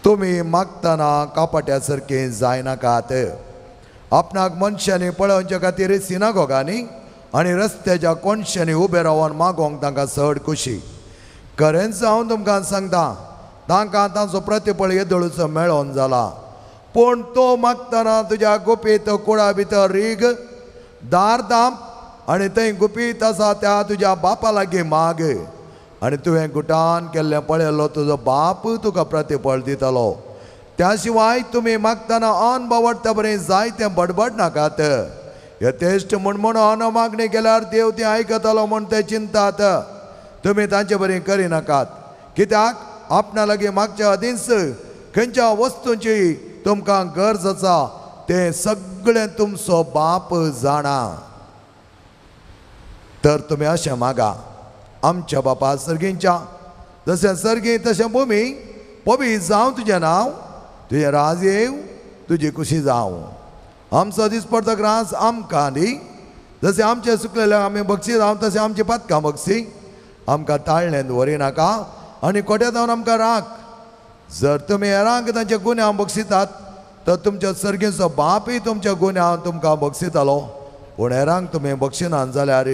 तुमी मागतना कापाट्या सारके जायनाकात. आपणाक मनशांनी पळोवच्या खातीर सिनागोगांनी आनी रस्त्याच्या कोनशांनी उबे रावन मागोंक तांकां चड खुशी. खरेंच हांव तुमकां सांगता, तांकां तांचो प्रतिफळ येदोळचो मेळोन जाला. पूण तो मागतना तुज्या गुपीत कुडा भितर रीग, दार दांप आनी थंय गुपीत आसा त्या तुज्या बापा लागीं माग, आनी तुवें गुटान केल्लें पळयलो तुजो बाप तुका प्रतिफळ दितलो. त्या शिवाय तुमी मागतना अनबावडटा बरें जायतें बडबड नाकात. यथेश्ट म्हूण म्हणून मागणी केल्यार देव ती आयकतलो म्हूण ते चिंतात. तुमी तांचे बरें करिनाकात, कित्याक आपणा लागीं मागच्या आदींच खंयच्या वस्तूंची तुमकां गरज आसा तें सगळें तुमचो बाप जाणा. तर तुमी अशें मागा, आमच्या बापा सर्गींच्या, जशें सर्गी तशें भुमी, पवी जावं तुजें नांव, तुजें राज येवं, तुजी खुशी जावं. आमचो दिसपडतो ग्रास आमकां दी, जशें आमचें सुकलेलें आमी बक्षी जावं तशें आमची पातकां बक्षी. आमकां ताळ्ळेंत व्हरिनाका आनी कोट्या जावन आमकां राख. जर तुमी हेरांक तांचे गुन्यांव बक्षितात तर तुमच्या सर्गीचो बापूय तुमच्या गुन्यांव तुमकां बक्षितालो. पूण हेरांक तुमी बक्षिनात जाल्यार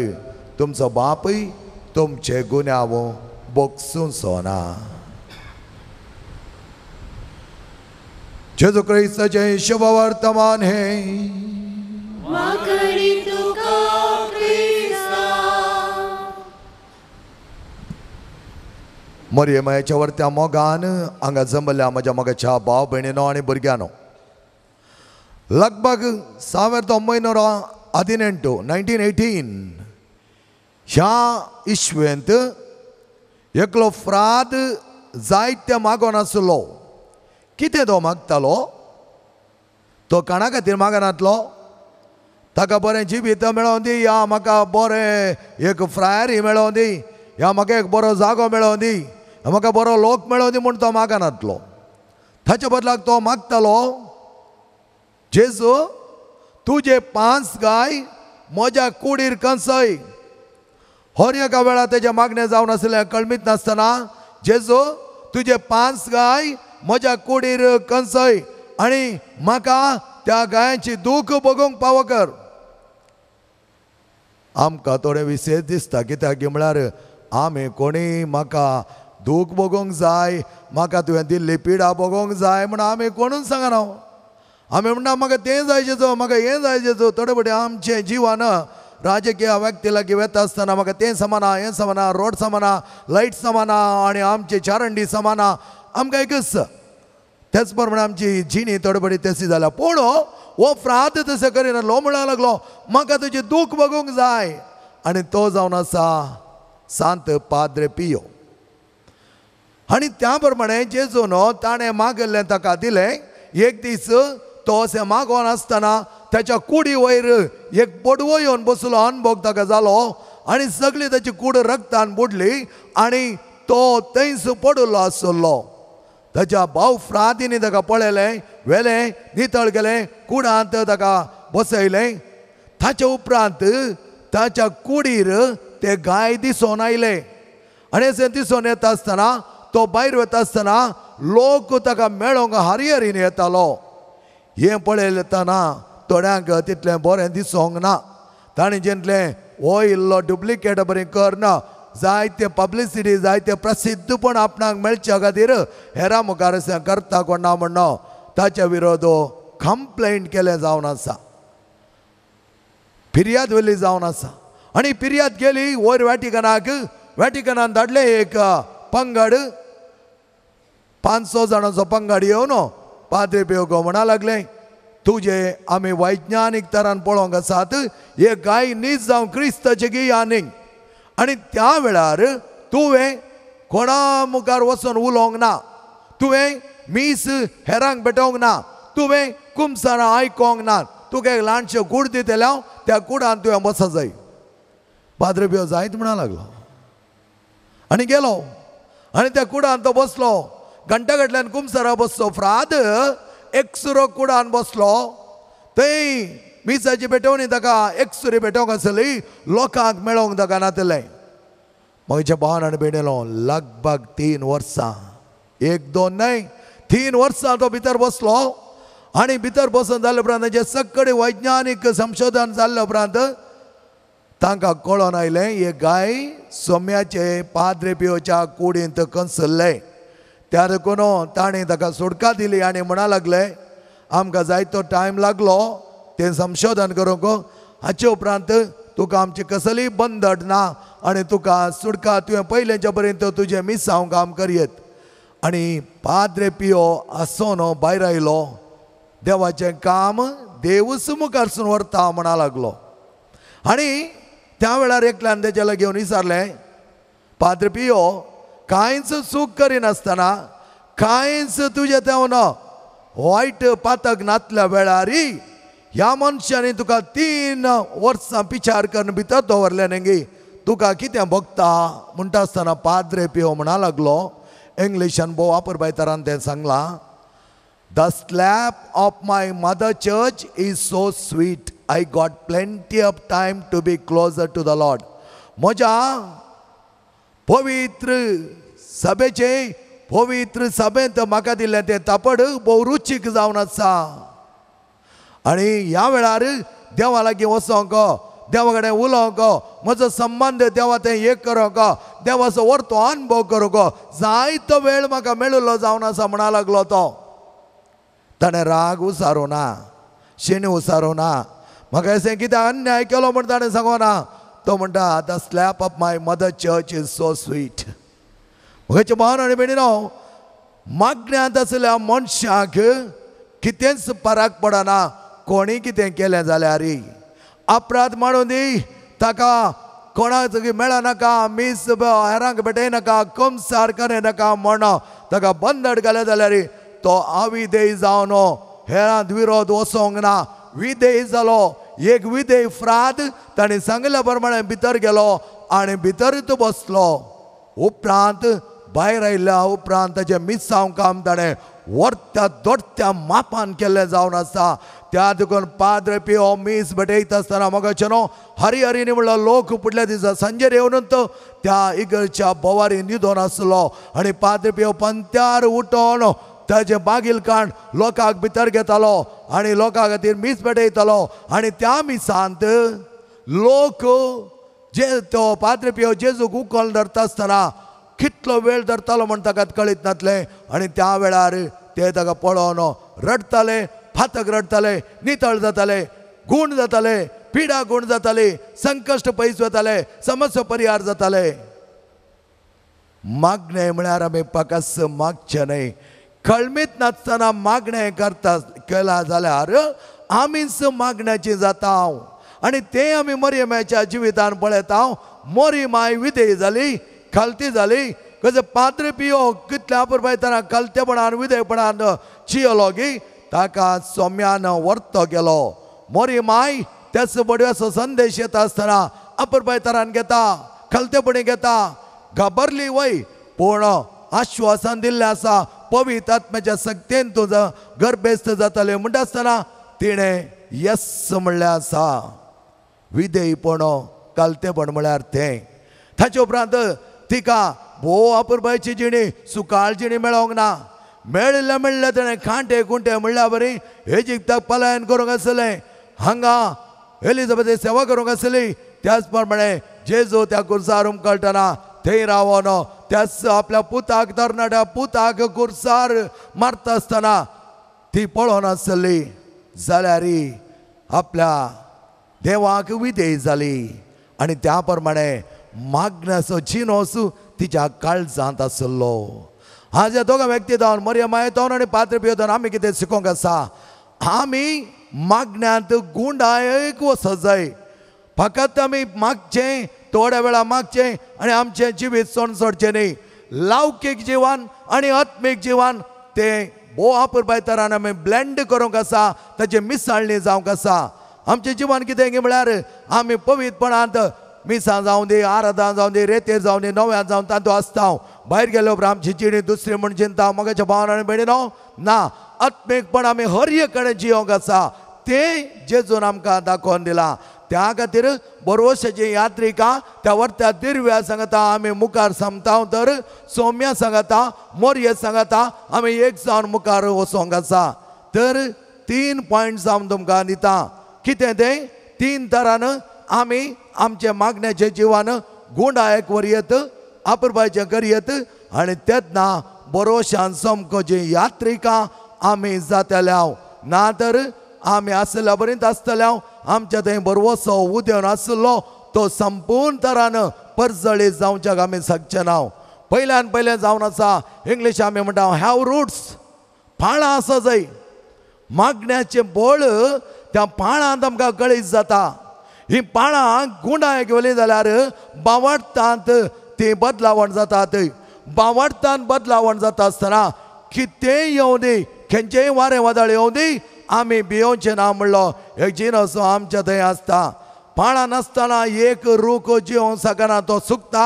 तुमचो बापूय तुमचे गुन्यांव बक्षुचो ना. जेजू क्रिस्ताचें शुभवर्तमान हें. मरिये मायेच्या वरत्या मोगान हांगा जमल्या म्हज्या मोगाच्या भाव भयणीनो आनी भुरग्यांनो, लगभग 1918 1918 ह्या इस्वेंत एकलो फ्राद जायते मागोन आसलो. कितें तो मागतालो? तो काणा खातीर मागनातलो, ताका बरें जिवीत मेळोवन दी, या म्हाका बरें एक फ्रायरी मेळोवन दी, या म्हाका एक बरो जागो मेळोवन दी, म्हाका बरो लोक मेळोवन दी म्हूण तो मागनातलो. ताचे बदलाक तो मागतालो, जेजू तुजे 5 गाय म्हज्या कुडीर कंसय. हर एका वेळार तेजें मागणें जावन आसलें कळमीत नासतना, जेजू तुजे 5 गाय म्हज्या कुडीर कंसय आनी म्हाका त्या गायांची दूख बगोवंक पावो कर. आमकां थोडें विशेश दिसता, कित्याक म्हळ्यार आमी कोणी म्हाका दूख भोगोवंक जाय, म्हाका तुवें दिल्ली पिडा भोगोवंक जाय म्हूण आमी कोणूच सांगना. आमी म्हणटा म्हाका तें जाय जेजो, म्हाका हें जाय जेजो. थोडे फावटी आमचें जिवन राजकीय व्यक्ती लागीं वता आसतना म्हाका तें समाना, हें समाना, रोड समाना, लायट समाना आनी आमची चारंडी समाना, आमकां एकच. तेच प्रमाणे आमची जिणी थोडे फावटी तशी जाल्या. पूण हो फ्राद तशें करिना, लो म्हणूंक लागलो म्हाका तुजें दूख भोगोवंक जाय. आनी तो जावन आसा सांत पाद्रे पियो. आनी त्या प्रमाणे जेजून ताणें मागिल्लें ताका दिलें. एक दीस तो अशें मागोन आसतना ताच्या कुडी वयर एक पडवो येवन बसलो, अनभोग ताका जालो आनी सगळी ताची कूड रक्तान बुडली आनी तो थंयच पडिल्लो आसलो. ताच्या भाव फ्रादींनी ताका पळयलें, व्हेलें, नितळ केलें, कुडांत ताका बसयलें. ताच्या उपरांत ताच्या कुडीर ते गाय दिसून आयले आनी अशें दिसून येता आसतना तो भायर वता आसतना लोक ताका मेळोंक हरिहरीन येतालो. हें पळयतना थोड्यांक तितलें बरें दिसूंक ना. ताणें जितलें हो इल्लो डुप्लिकेट बरें करना, जायते पब्लिसिटी, जायते प्रसिद्धपण आपणाक मेळच्या खातीर हेरां मुखार अशें करता कोण ना म्हण ताच्या विरोध कंप्लेंट केलें जावन आसा, फिर्याद व्हेली जावन आसा. आनी फिर्याद गेली वयर वॅटिकनाक. वॅटिकनान धाडलें एक पंगड, 500 जाणांचो पंगड येवन पाद्रे पियो म्हणा लागले, तुजे आमी वैज्ञानीक तरान पळोवंक आसात, हे गाय नीज जावं क्रिस्ताचे गी आनीक. आनी त्या वेळार तुवें कोणा मुखार वचून उलोवंक ना, तुवें मीस हेरांक भेटोवंक ना, तुवें कुमसारां आयकोंक ना, तुका एक ल्हानशें कूड दितलें हांव, त्या कुडान तुवें बसा जाय. पाद्रे पियो जायत म्हणा लागलो आनी गेलो आनी त्या कुडान तो बसलो. घंटा कडल्यान कुमसारा बसलो फ्राद एकसुरो कुडान बसलो. थंय मिसाची पेटोवणी ताका एकसुरी पेटोवंक आसली, लोकांक मेळोवंक ताका नातलें. म्हज्या भावान आनी भयणीलो लगभग 3 वर्सां, 1-2 न्हय 3 वर्सां तो भितर बसलो. आनी भितर बसून जाले उपरांत ताचें सगळे वैज्ञानीक संशोधन जाल्ले उपरांत तांकां कळोन आयलें हे गाय सोम्याचे पाद्रे पियोच्या कुडींत कंसल्ले. त्या देखून ताणें ताका सुटका दिली आनी म्हणा लागले आमकां जायतो टायम लागलो तें संशोधन करूंक, हाचे उपरांत तुका आमची कसलीय बंधन ना आनी तुका सुटका, तुवें पयलेंच्या पर्यंत तुजें मिसांव काम करयेत. आनी पाद्रे पियो आसोन भायर आयलो, देवाचें काम देवूच मुखारसून व्हरता म्हणा लागलो. आनी त्या वेळार एकल्यान तेच्या लागीं येवन विचारलें, पाद्रे पियो कांयच चूक करिनासतना, कांयच तुजें तेवन वायट पातक नातल्या वेळार ह्या मनशांनी तुका 3 वर्सां पिचार करून भितर दवरलें न्ही, तुका कितें भोगता म्हणटा आसतना पाद्रे पियो म्हणा लागलो. इंग्लिशान भोव वापरपायतारान तें सांगलां, The slap of my mother church is so sweet. I got plenty of time to be closer to the Lord. म्हज्या पवित्र सभेचे पवित्र सभेंत म्हाका दिल्लें तें तापड भोव रुचीक जावन आसा. आनी ह्या वेळार देवा लागीं वचोंक, देवा कडेन उलोवंक, म्हजो संबंद देवा तें एक करूंक, देवाचो वर्तो अनुभव करूंक जायतो वेळ म्हाका मेळिल्लो जावन आसा म्हणा लागलो तो. ताणें राग उसारो ना, शेणी उसारो ना, म्हाका अशें कितें अन्याय केलो म्हण ताणें सांगोना. तो म्हणटा the slap of my mother church is so sweet. म्हज्या भावान आनी भयणीनो, मागण्यांत आसल्या मनशाक कितेंच फरक पडना कोणी कितें केलें जाल्यार. अपराध मांडून दी, ताका कोणाक मेळनाका, मीस हेरांक भेटयनाका, कमसार करनाका म्हण ताका बंदड घालें जाल्यार तो अविधेय जावन हेरांत विरोध वचोंक ना, विधेय जालो. एक विधेय फ्राद ताणें सांगिल्ल्या प्रमाणे भितर गेलो आनी भितरूच बसलो. उपरांत भायर आयल्या उपरांत ताचें मिसांव काम ताणें व्हरत्या दोडत्या मापान केल्लें जावन आसा. त्या देखून पाद्रे पियो मीस भेटयता आसतना म्हाका न्हू हरी हरीनी म्हणलो लोक फुडल्या दिसा सांजेर येवन तो त्या इगर्जच्या बोवारी न्हिदोन आसलो आनी पाद्रे पियो पंत्यार उठोन ताजें बागील काण लोकांक भितर घेतालो आनी लोकां खातीर मीस भेटयतालो. आनी त्या मिसांत लोक जे तो पाद्रे पियो जेजूक उखल धरता आसतना कितलो वेळ धरतालो म्हण ताका कळीत नासलें. आनी त्या वेळार ते ताका पळोवन रडटाले, फातक रडटाले, नितळ जाताले, गूण जाताले, पिडा गूण जाताली, संकश्ट पयस वताले, समस्या परिहार जाताले. मागणें म्हळ्यार आमी पाकास मागचें न्हय, कळमीत नासतना मागणें करता केलां जाल्यार आमीच मागण्याची जाता. आनी तें आमी मरियमाच्या जिवितान पळयता. मरियमाय विधेय जाली, खालती जाली. कशें पाद्रे पियो कितल्या अपुरबायतना खालतेपणान विधेयपणान चियलो गी ताका सोम्यान वर्तो गेलो. मरियमाय त्याच बडव्याचो संदेश येता आसतना अपुरबायतरान घेता, खालतेपणी घेता, घाबरली वय, पूण आश्वासन दिल्लें आसा पवित्र आत्म्याच्या सक्तेन तुजो गर्भेस्त जाताले म्हणटा आसतना तिणें येस म्हणलें आसा. विधेयपण कालतेपण म्हळ्यार तें. ताचे उपरांत तिका भोव अपुरबायची जिणी, सुकाळ जिणी मेळोंक ना. मेळिल्लें मेळिल्लें ताणें कांटे कुंटे म्हणल्या बरी इजिप्ताक पलायन करूंक आसलें, हांगा एलिझाबेथ सेवा करूंक आसली. त्याच प्रमाणे जेजू त्या कुर्सार उमकळटना थंय रावन त्याच आपल्या पुताक, तरणाट्या पुताक कुर्सार मारता आसतना ती पळोवन आसली. जाल्यार आपल्या देवाक विधेय जाली आनी त्या प्रमाणे मागण्याचो जिनोस तिच्या काळजांत आसलो. आज ह्या दोगां व्यक्ती जावन मरियमाय जावन आनी पाद्रे पियो जावन आमी कितें शिकोंक आसा, आमी मागण्यांत गुंडायक वचत जाय. फकत आमी मागचें, थोड्या वेळा मागचें आनी आमचें जिवीत सोडचें न्ही. लौकीक जिवन आनी आत्मीक जिवन तें भोव अपुरबायतरान आमी ब्लेंड करूंक आसा, ताची मिसाळणी जावंक आसा. आमचें जिवन कितें म्हळ्यार आमी पवित्रपणांत मिसां जावं दी, आराधान जावं दी, रेतेर जावं दी, नव्यान जावन तातूंत आसता. भायर गेले उपरांत आमची जिणी दुसरी म्हण चिंता मगाच्या भावान आनी भयणीनो ना. आत्मीकपण आमी हर एक कडेन जियोंक आसा तें जेजून आमकां दाखोवन दिलां. त्या खातीर बरोवशाची यात्रिका त्या वरत्या दिरव्या सांगता आमी मुखार समता तर सोम्या सांगता मोरये सांगता आमी एक जावन मुखार वचोंक आसा. तर 3 पॉयंट्स हांव तुमकां दिता. कितें तें? 3 तरान आमी आमचे मागण्याचे जिवान गुंडायक वरयत आपुरबायचें करयत आनी तेन्ना बरोवशान समको जी यात्रिका आमी जातल्या. ना तर आमी आसल्या बरींत आसतल्या आमच्या थंय बरवसो उदेवन आसलो तो संपूर्ण तरान परजळीत जावच्याक आमी शकचे ना. पयल्यान पयलें जावन आसा इंग्लीश आमी म्हणटा have roots, पाळां आसा जाय. मागण्याचें बळ त्या पाळांत आमकां कळीत जाता. ही पाळां गुंडाय घेवली जाल्यार बावडटांत ती बदलावण जातात. बावडटांत बदलावण जाता आसतना कितेंय येवं दी, खंयचेय वारें वादळ येवं दी, आमी भियोवचें ना म्हणलो एक जिनस आमच्या थंय आसता. पाळां नासतना एक रूख जिवंक शकना, तो सुकता.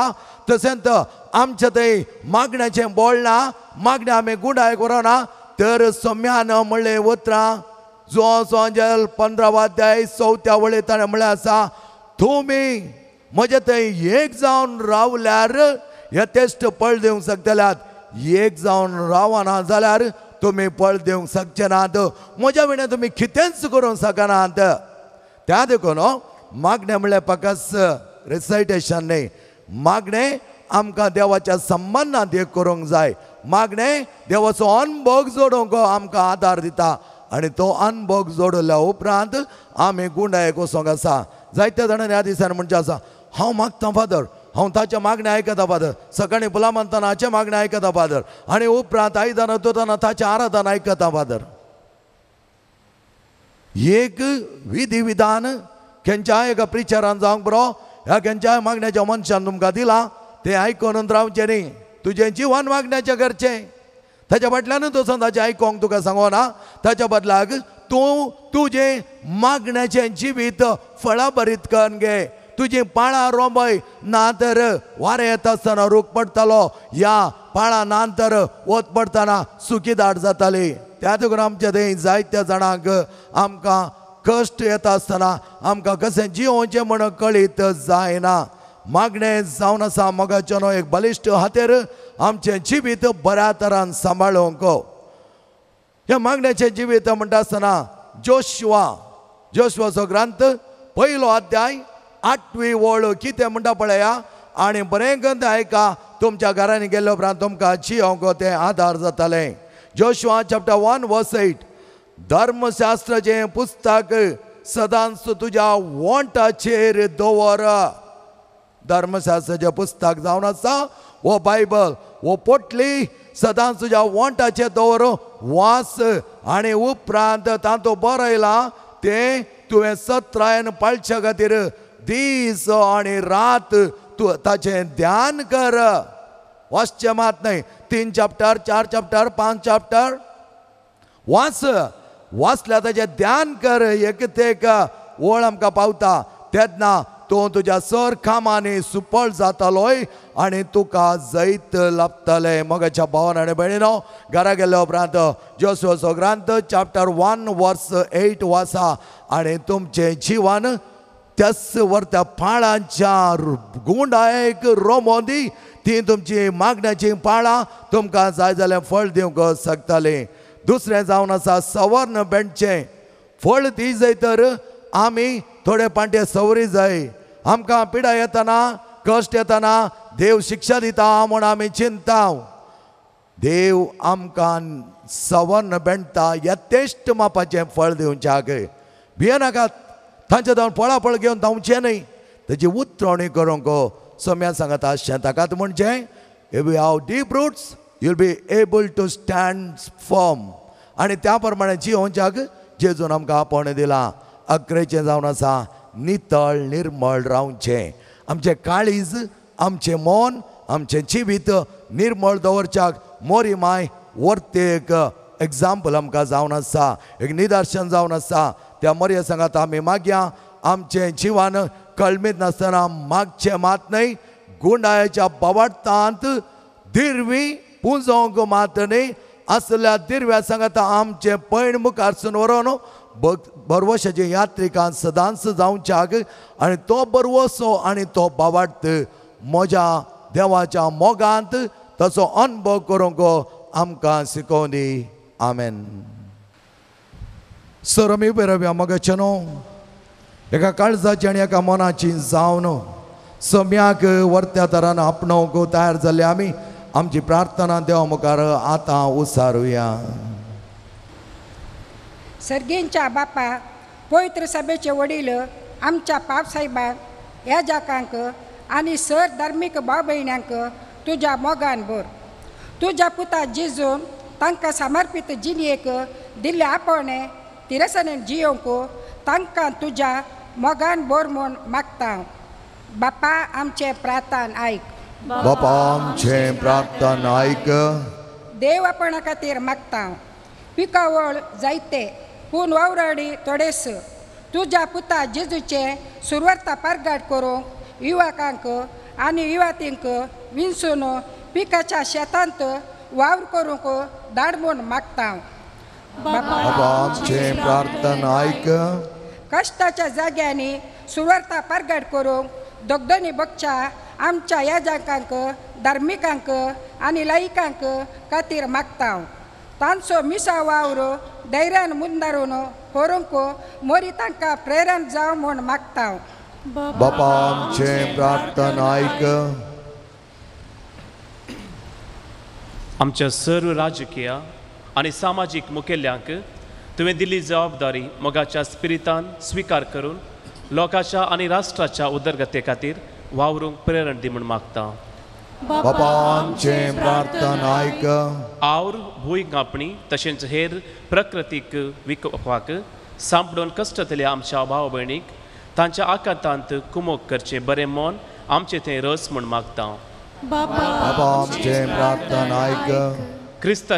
तशेंच आमच्या थंय मागण्याचें बळ ना, मागणें आमी गुंडायक व्हरना तर सोम्यान म्हणलें उतरां जुवांव 15 अध्याय 4 वळी ताणें म्हणलें आसा, तुमी म्हजे थंय एक जावन रावल्यार यथेश्ट पळ दिवंक शकतल्यात, एक जावन रावना जाल्यार तुमी पळ दिवंक शकचे नात, म्हज्या विणें तुमी कितेंच करूंक शकनात. त्या देखून मागणें म्हणल्यार फकत रिसायटेशन न्ही, मागणें आमकां देवाच्या संबंदांत एक करूंक जाय. मागणें देवाचो अनभोग जोडूंक आमकां आदार दिता आनी तो अनभोग जोडल्या उपरांत आमी गुंडायक वचोंक आसा. जायत्या जाणांनी ह्या दिसांनी म्हणचें आसा, हांव मागता फादर, हांव ताचें मागणें आयकता फादर, सकाळीं फुलां मानतना हाचें मागणें आयकता फादर, आनी उपरांत आयदनां धुतना ताचें आराधन आयकता फादर. एक विधी विधान खंयच्याय एका प्रिचरान जावंक बरो ह्या खंयच्याय मागण्याच्या मनशान तुमकां दिलां तें आयकून रावचें न्ही. तुजें जिवन मागण्याचें करचें, ताच्या फाटल्यानूच वचोन ताचें आयकोंक तुका सांगोना. ताच्या बदलाक तूं तुजें मागण्याचें जिवीत फळाभरीत करून घे. तुजी पाळां रोंबय, ना तर वारें येता आसतना रूख पडटलो, ह्या पाळां ना तर वत पडटना सुकी दाट जाताली. त्या देखून आमच्या थंय जायत्या जाणांक आमकां कश्ट येता आसतना आमकां कशें जियोवचें म्हण कळीत जायना. मागणें जावन आसा मोगाचें न्हय एक बलिश्ट हातेर आमचें जिवीत बऱ्या तरान सांबाळूंक. ह्या मागण्याचें जिवीत म्हणटा आसतना जोशुआचो ग्रंथ 1 अध्याय 8वी वळ कितें म्हणटा पळया आनी बरें करून आयका. तुमच्या घरांनी गेल्ले उपरांत तुमकां जियोंक तें आदार जातालें. जोशुआ चॅप्टर 1 वर्स 8, धर्मशास्त्राचें पुस्तक सदांच तुज्या वोंटाचेर दवर. धर्मशास्त्राचें पुस्तक जावन आसा वो बायबल, वो पोटली सदांच तुज्या वोंटाचेर दवर, वास आनी उपरांत तातूंत बरयलां तें तुवें सत्रायन पाळच्या खातीर दीस आनी रात तूं ताचें ध्यान कर. वाचचें मात न्हय, 3 चॅप्टर 4 चॅप्टर 5 चॅप्टर वाच, वाचल्यार ताचें ध्यान कर. एक एक वळ आमकां पावता तेन्ना तूं तुज्या सर कामांनी सुपळ जातालोय आनी तुका जैत लाभतलें. मोगाच्या भावान आनी भयणीनो, घरा गेल्या उपरांत जोशुआचो ग्रंथ चॅप्टर 1 वर्स 8 वाचा आनी तुमचें जिवन त्याच वरत्या पाळांच्या गुंडायक रोमोंदी ती तुमची मागण्याची पाळां तुमकां जाय जाल्यार फळ दिवंक शकतालीं. दुसरें जावन आसा सवर्ण बेणचें फळ दी जाय तर आमी थोडे पांटे सवरी जाय. आमकां पिडा येतना कश्ट येतना देव शिक्षा दिता म्हूण आमी चिंता. देव आमकां सवर्ण बेणटा यथेश्ट मापाचें फळ दिवच्याक. भियेनाकात, तांच्या धांवन फळाफळ घेवन धांवचें न्हय, ताची उतरवणी करूंक सम्या सांगता शेताकात म्हणचें if you have deep roots you will be able to stand firm. आनी त्या प्रमाणे जियोवच्याक जेजून आमकां आपोवणें दिलां. अकरेचें जावन आसा नितळ निर्मळ रावचें. आमचें काळीज, आमचें मन, आमचें जिवीत निर्मळ दवरच्याक मोरी माय वर्ते एक एग्जाम्पल आमकां जावन आसा, एक निदर्शन जावन आसा. त्या मोरये सांगात आमी मागया आमचें जिवन कळमीत नासतना मागचें मात न्हय, गुंडाळ्याच्या बावाटांत दिरवी पुंजोवंक मात न्हय, असल्या दिरव्या सांगाता आमचें पैण मुखारसून व्हरोन बरवशाचे यात्रिकान सदांच जावच्याक आनी तो बरवसो आनी तो बावाट म्हज्या देवाच्या मोगांत ताचो अनुभव करूंक आमकां शिकोवंदी. आमेन. सर आमी उबे रावया मोगाचे न्हू एका काळजाची आनी एका मनाची जावन सम्याक वर्त्या तरान आपणोवंक तयार जाल्ले आमी आमची प्रार्थना देवा मुखार आतां उसारुया.
सर्गींच्या बापा, पवित्र सभेचे वडील आमच्या पापसाहेबांक, याजकांक आनी सर धार्मीक भाव भयण्यांक तुज्या मोगान भर. तुज्या पुता जिजून तांकां समर्पीत जिणेक दिल्ले आपोवणें तिरसनेन जियोवंक तांकां तुज्या मोगान भर म्हूण मागता. बापा आमचें प्रार्थन आयक.
बापा आमचें प्रार्थन आयक.
देव आपणा खातीर मागता. पिकावळ जायते पूण वावराडी थोडेस. तुज्या पुता जेजूचें सुरवार्ता पारगाट करूंक युवकांक आनी युवतींक विंचून पिकाच्या शेतांत वावर करूंक धाड म्हूण मागता.
बापा आमचें प्रार्थन आयक.
कश्टाच्या जाग्यांनी सुवार्ता पारगाट करूंक दोगदनी बगच्या आमच्या याजकांक, धार्मिकांक आनी लायिकांक खातीर मागता. तांचो मिसा वावर धैर्यान मुंदारून व्हरूंक मोरी तांकां प्रेरण जावं म्हूण मागता.
बापा आमचें प्रार्थन आयक.
आमच्या सर्व राजकीय आनी सामाजीक मुखेल्यांक तुवें दिल्ली जबाबदारी मोगाच्या स्पिरितान स्विकार करून लोकांच्या आनी राष्ट्राच्या उदरगते खातीर वावरूंक प्रेरण दी म्हूण मागता.
बापा आमचें प्रार्थन आयक.
आवर भूंय कांपणी तशेंच हेर प्रकृतीक विकोपाक सांपडून कश्टतल्या आमच्या भाव भयणीक तांच्या आकांतांत कुमोक करचें बरें मन आमचें थंय रस म्हूण मागता.
बापा आमचें प्रार्थन आयक.
क्रिस्ता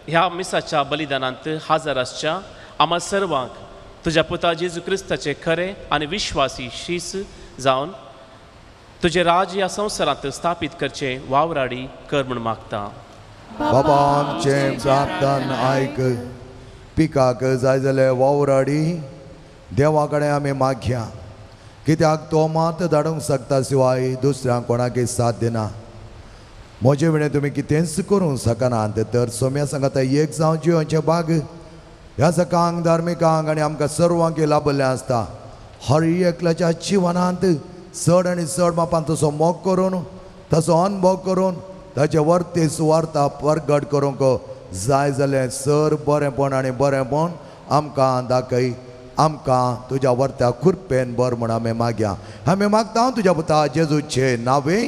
ह्या मिसाच्या बलिदानांत हाजर आसच्या आम्हा सर्वांक तुज्या पुता जेजू क्रिस्ताचे खरे आनी विश्वासी शीस जावन तुजें राज ह्या संवसारांत स्थापीत करचें वावराडी कर म्हूण मागता.
बाबा आमचें प्रार्थन आयक. पिकाक जाय जाल्यार वावराडी देवा कडेन आमी मागया, कित्याक तो मात धाडूंक शकता शिवाय दुसऱ्यांक कोणाकय साथ दिना. म्हजे विणें तुमी कितेंच करूंक शकनात तर सोम्या सांगता एक जावं जिवनचें भाग ह्या सकांक धार्मिकांक आनी आमकां सर्वांक लाभल्लें आसता. हर एकल्याच्या जिवनांत चड आनी चड मापान तसो मोग करून तसो अनुभव करून ताचे वर्ते सुवार्ता परगट करूंक जाय जाल्यार सर बरेंपण आनी बरेंपण आमकां दाखय. आमकां तुज्या वर्त्या खुरपेन बर म्हूण आमी मागया. आमी मागता तुज्या पुता जेजूचे नांवे.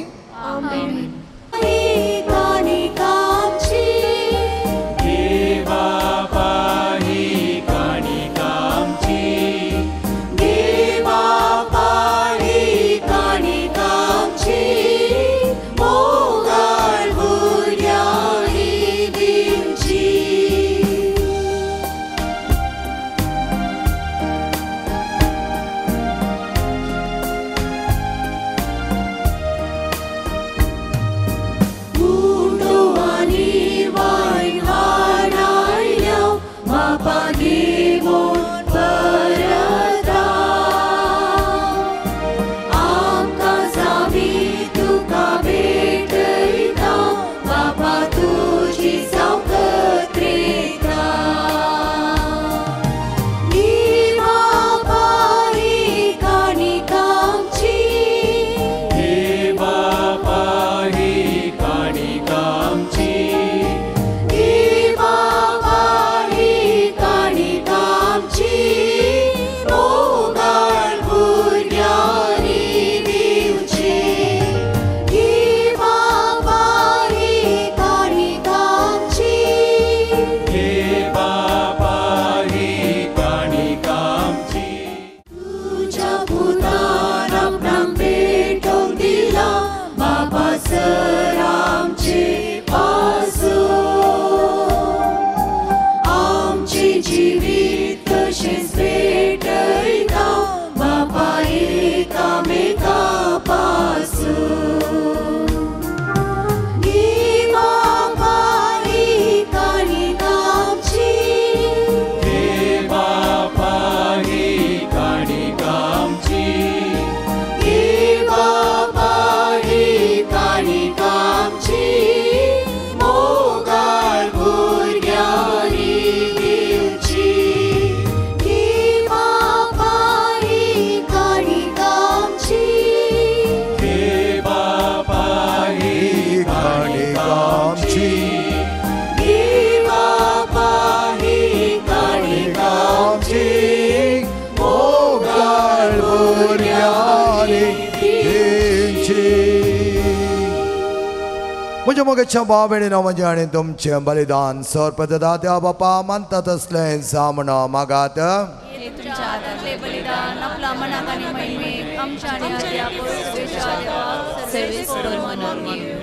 म्हज्या मोगेच्या भाव भयणीनो म्हजें आनी तुमचें बलिदान सर्पदा त्या बापा मानता तसलें जावं मागात.
तुमच्या हातांतलें बलिदान आपल्या मनाक आनी महिमेक आमच्या आनी ह्या देवाक सर्वेस्पर म्हणून घेवं.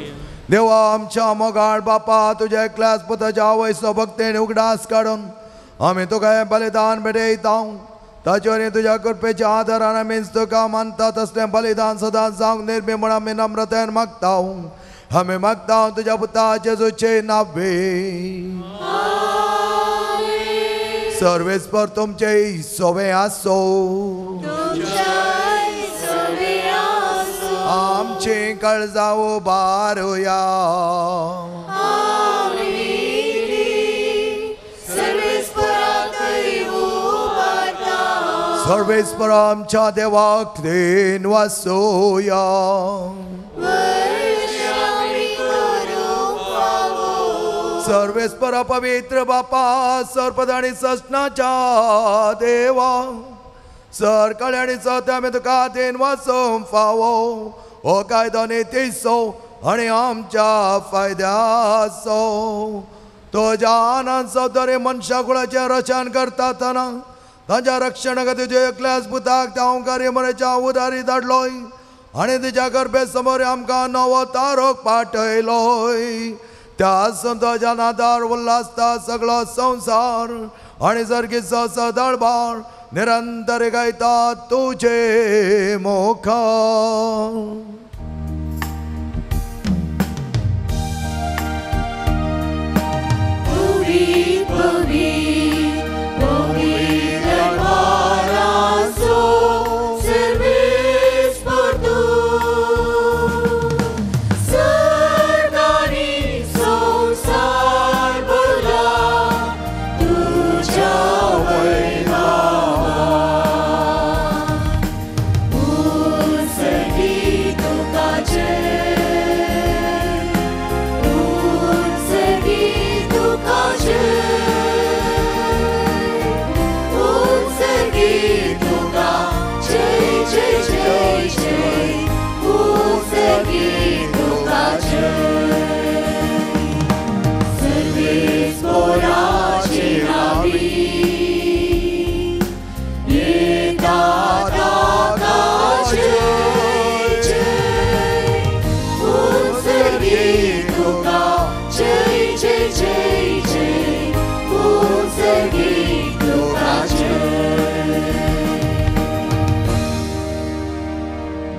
देवा आमच्या मोगाळ बापा तुज्या एकल्याच पुताच्या आवयचो भक्तेन उगडास काडून आमी तुका हें बलिदान भेटयता. ताचे वरवीं तुज्या कृपेच्या आदारान आमी तुका मानता तसलें बलिदान सदांच जावंक निर्मी म्हूण आमी नम्रतेन मागता. आमी मागता तुज्या पुता जेजूचे नावे. सर्वेस्पर तुमचे सोवे आसो. आमचे काळजां उबारुया. सर्वेस्पर आमच्या देवाक then वासोया. सर्वेस्पर पवित्र बापा सर्पद आनी ससनाच्या देवा सरकाळी आनी सत्य आमी तुका then वाचोवंक फावो. हो कायदो नितीचो आनी आमच्या फायद्याचो. तुज्या आनंद दरे मनशा कुळाचें रचन करता तना तांच्या रक्षणा खातीर तुज्या एकल्याच पुताक त्या ओंकारी मरेच्या उदारी धाडलोय आनी तुज्या गर्भे समोर आमकां नवो तारोक पाठयलोय. त्या संताच्या नादार उल्हासता सगळो संवसार आनी सर्गीचो सदळबार निरंतर गायता तुजे मुखार.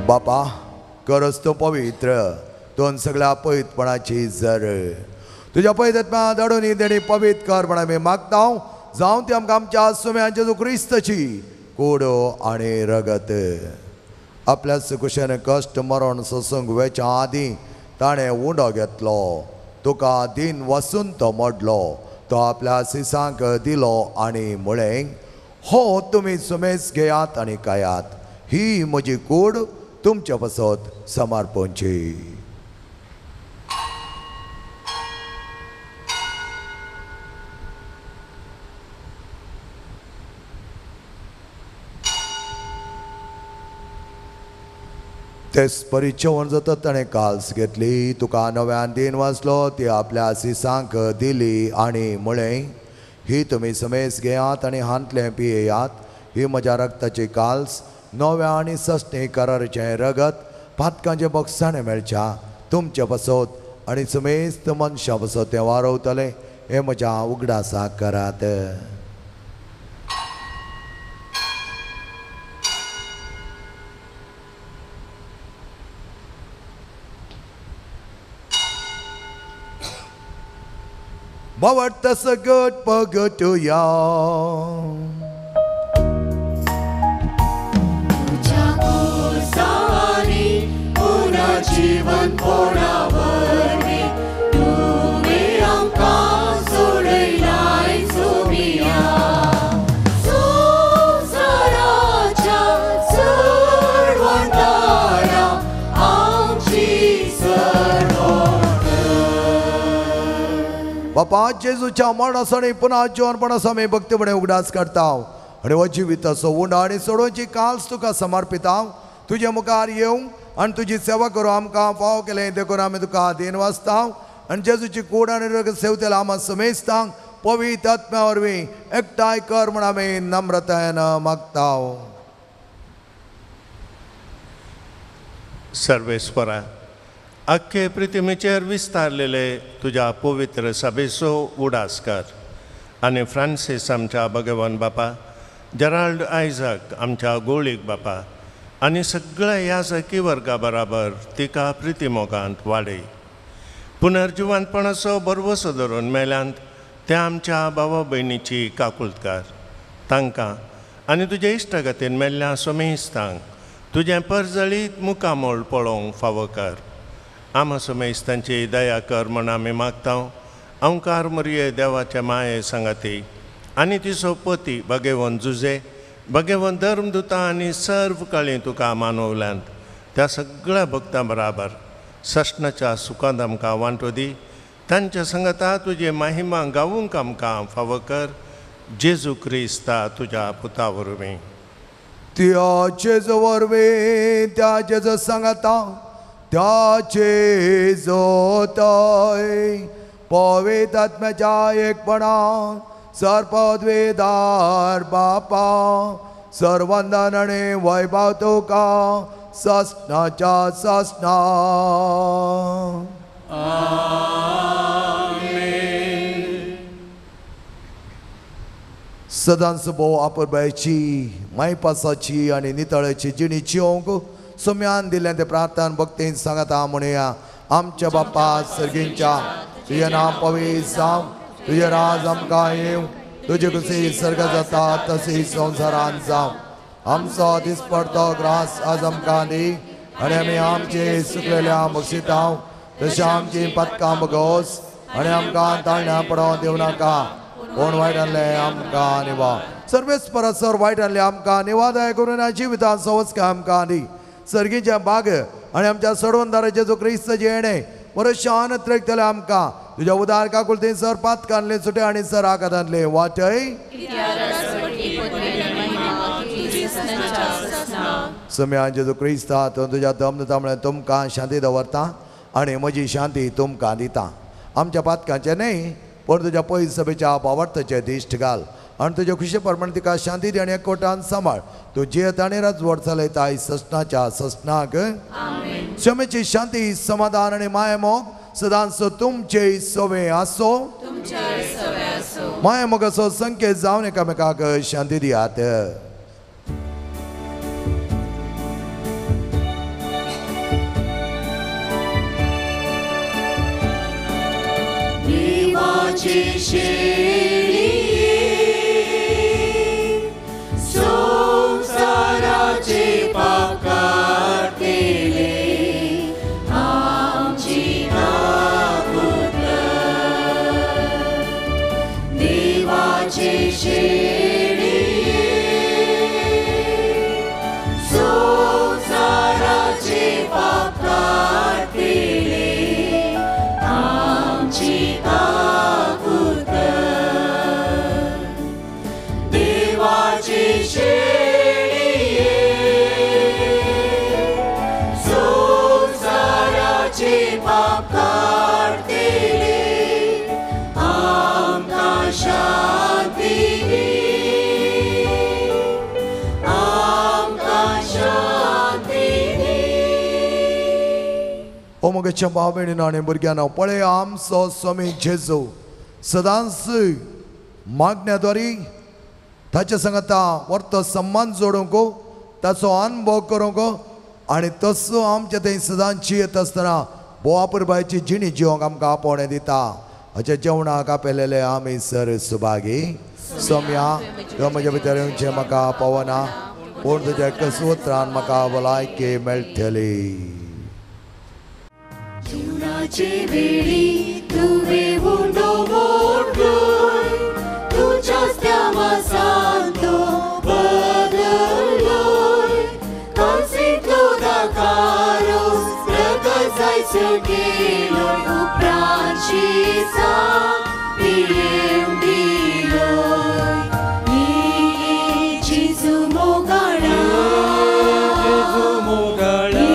बापा गरज तो पवित्र दोन सगळ्या पवित्रपणाची जर तुज्या पवित्रत्मा धाडून ही देणी पवित्र कर म्हण आमी मागता. जावं ती आमकां आमच्या सुम्या जेजू क्रिस्ताची कूड आनी रगत. आपल्या सुकुशेन कश्ट मरण सोसूंक वेच्या आदीं ताणें उंडो घेतलो. तुका दिन वसून तो मोडलो. तो आपल्या सिसांक दिलो आनी म्हळें, हो तुमी सुमेस घेयात आनी खायात. ही म्हजी कूड तुमच्या पासत समर्पणची. तेच परी जेवण जाता ताणें काल्स घेतली. तुका नव्यान दिन वाचलो. ती आपल्या सिसांक दिली आनी म्हळें, ही तुमी समेस घेयात आनी हांतलें पियेयात. ही म्हज्या रक्ताची काल्स नव्या आनी सस्नी कराराचें रगत पातकांचें बक्षाणें मेळच्या तुमच्या पासत आनी समेस्त मनशां पासत तें वारवतलें. हें म्हज्या उगडासाक करात. बावट सगट पगटुया.
जीवन कोणावरवी तुवें आमकां सोडयलाय सोबिया. संवसाराच्या सर्वंतारा आमची सर्वोत्तर.
बापा जेजूच्या मरणाचो आनी पुनः जिवनपणाचो आमी भक्तीपणे उगडास करता आनी हो जिविताचो उंडो आनी सोडोवची काल्स तुका समर्पिता. तुजे मुखार येवंक आनी तुजी सेवा करूं आमकां फावो केलें देखून आमी तुका देन वाचता आनी जेजूची कूड आनी रगत सेवतेला आमा समेस्तांक पवित्र आत्म्या वरवीं एकठांय कर म्हूण आमी नम्रतायेन मागता.
सर्वेस्परा आख्खे पृथ्वीचेर विस्तारलेले तुज्या पवित्र सभेचो उडास कर आनी फ्रांसीस आमच्या भगवान बापा, जेराल्ड आयझाक आमच्या गोळीक बापा आनी सगळ्या याजकी वर्गा बराबर तिका प्रितीमोगांत वाडय. पुनर्जिवंतपणाचो भरवसो धरून मेल्यांत त्या आमच्या भावा भयणीची काकुळकार तांकां आनी तुज्या इश्टागतीन मेल्ल्या सोमेस्तांक तुजें परजळीत मुखामोळ पळोवंक फावो कर. आमा सोमेस्तांची दया कर म्हण आमी मागता. अंकार मरये देवाचे माये सांगाती आनी तिचो पती भगेवन जुजे भगेवन धर्मदुता आनी सर्व काळी तुका मानवल्यांत त्या सगळ्या भक्तां बराबर सश्णाच्या सुखांत आमकां वांटो दी. तांच्या संगता तुजे महिमा गावूंक आमकां फावो कर. जेजू क्रिस्ता तुज्या पुता वरवीं.
त्या जेजू वरवीं, त्या जेजू सांगता, त्या जेजूतय पवित्र आत्म्याच्या एकपणान सर्पद्वेदार बापा सर्वंदन आनी वैभव तुका ससनाच्या ससना. सदांच भोव आपरबायची मायपासाची आनी नितळाची जिणी जिवंक सम्यान दिल्लें ते प्रार्थना भक्तीन सांगता म्हणुया. आमच्या बापा सर्गींच्या तुजें नांव पवित्र जावं, तुजें राज आमकां येवं, तुजे खुशी सर्ग जाता तशी संवसारांत जावं. आमचो दिसपडतो ग्रास आज आमकां दी आनी आमी आमचे सुकलेल्या बक्षितांव तशें आमची पदकां बगोस आनी आमकां ताळण्या पडोवंक दिवं नाका, कोण वायट आणलें आमकां निवा. सर्वेस परसर वायट आणलें आमकां निवादाय करून जिवितान संस्कार आमकां दी. सर्गीच्या बाग आनी आमच्या सडवंदाराचे जो क्रिस्ताचें येणें बरो शान त्रेकतलें आमकां तुज्या उदार काकुळतीन सर पातकां आणले सुटे आनी सर आकात आणले वाटय. सम्यान जेजू क्रिस्ता तुज्या दम म्हळ्यार तुमकां शांती दवरता आनी म्हजी शांती तुमकां दिता. आमच्या पातकांचें न्हय पूण तुज्या पयस सभेच्या बावडताचें दिश्ट घाल आनी तुज्या खुशे प्रमाण तिका शांती दी आनी एकवटान सांबाळ. तूं जियेत आनी राजवट चलयता ससनाच्या ससनाक. क्षमेची शांती समाधान आनी मायमोग सदांच तुमचे सवे आसो. मायमोगाचो संकेत जावन एकामेकाक शांती दियात.
संवसाराचे पाप काडटले आमची काकुळट कर. देवाचे शेळये संवसाराचे पाप काडटले आमची काकुळट कर. देवाचे शेळये संवसाराचे पाप काडटले आमकां शांती दी, आमकां शांती दी.
ओ म्हज्या भाव भयणीनो आनी भुरग्यांनो, पळय आमचो स्वामी जेजू सदांच मागण्याद्वारी ताचे सांगता वर्तो सम्मान जोडूंक ताचो अनुभव करूंक आनी तसो आमच्या थंय सदांच येत आसतना बोवापुरबायची जिणी जिवंक आमकां आपोवणें दिता. हाच्या जेवणाक आपयलेले आमी सर सुभागी. सोम्या तो म्हज्या भितर येवचें म्हाका पावना, पूण तुज्या एकाच उतरान म्हाका भलायकी मेळटली.
जीवनाचे वेळी तुवें उंडो मोडलोय, तुज्याच त्या मासान तो बदल्लोय. कांसींतलो दाकारोस प्रगत जायसो केलोय, उपरांत शिसां पिळेवन दिलोय. जेजू मोगाळा, जेजू मोगाळा,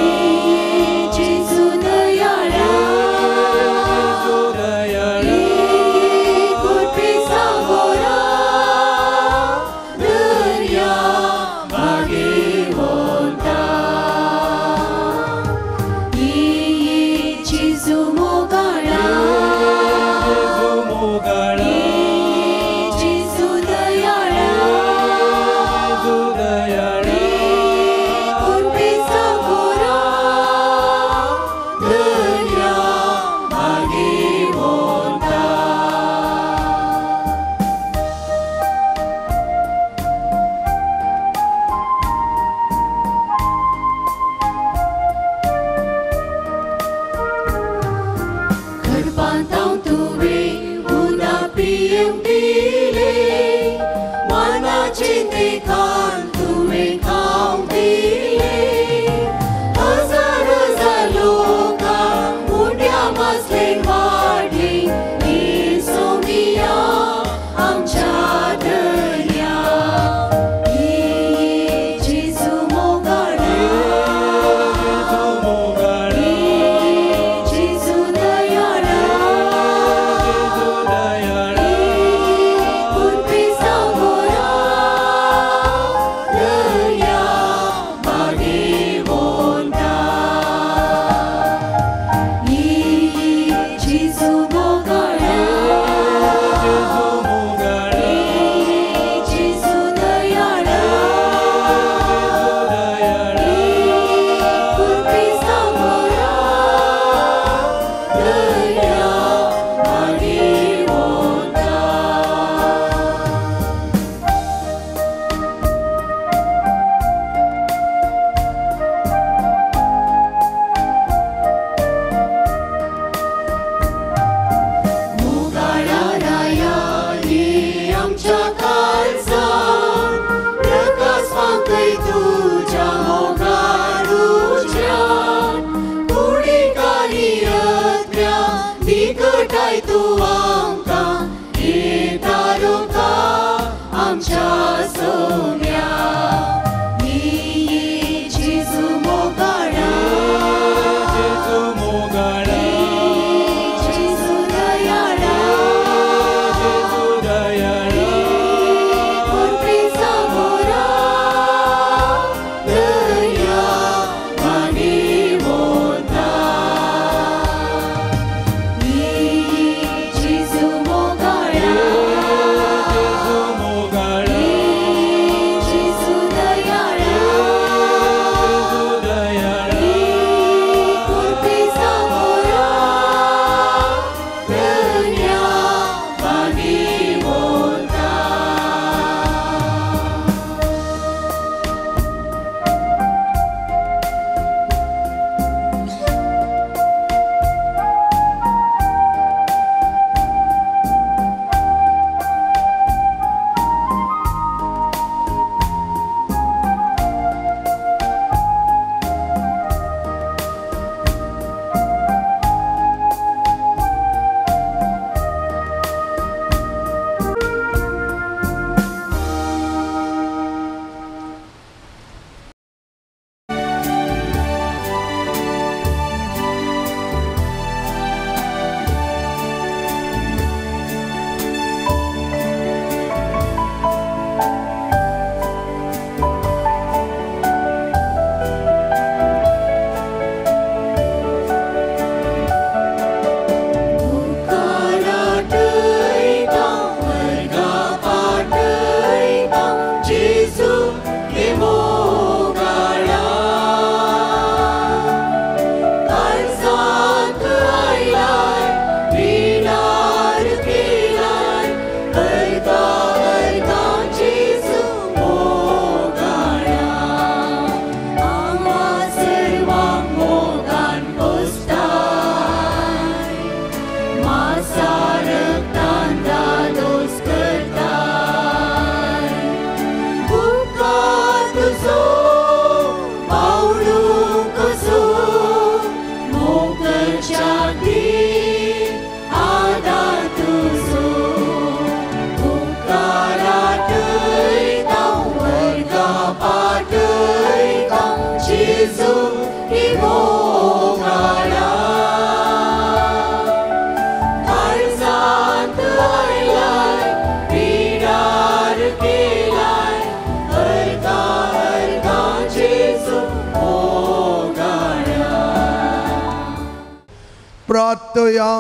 प्रार्थया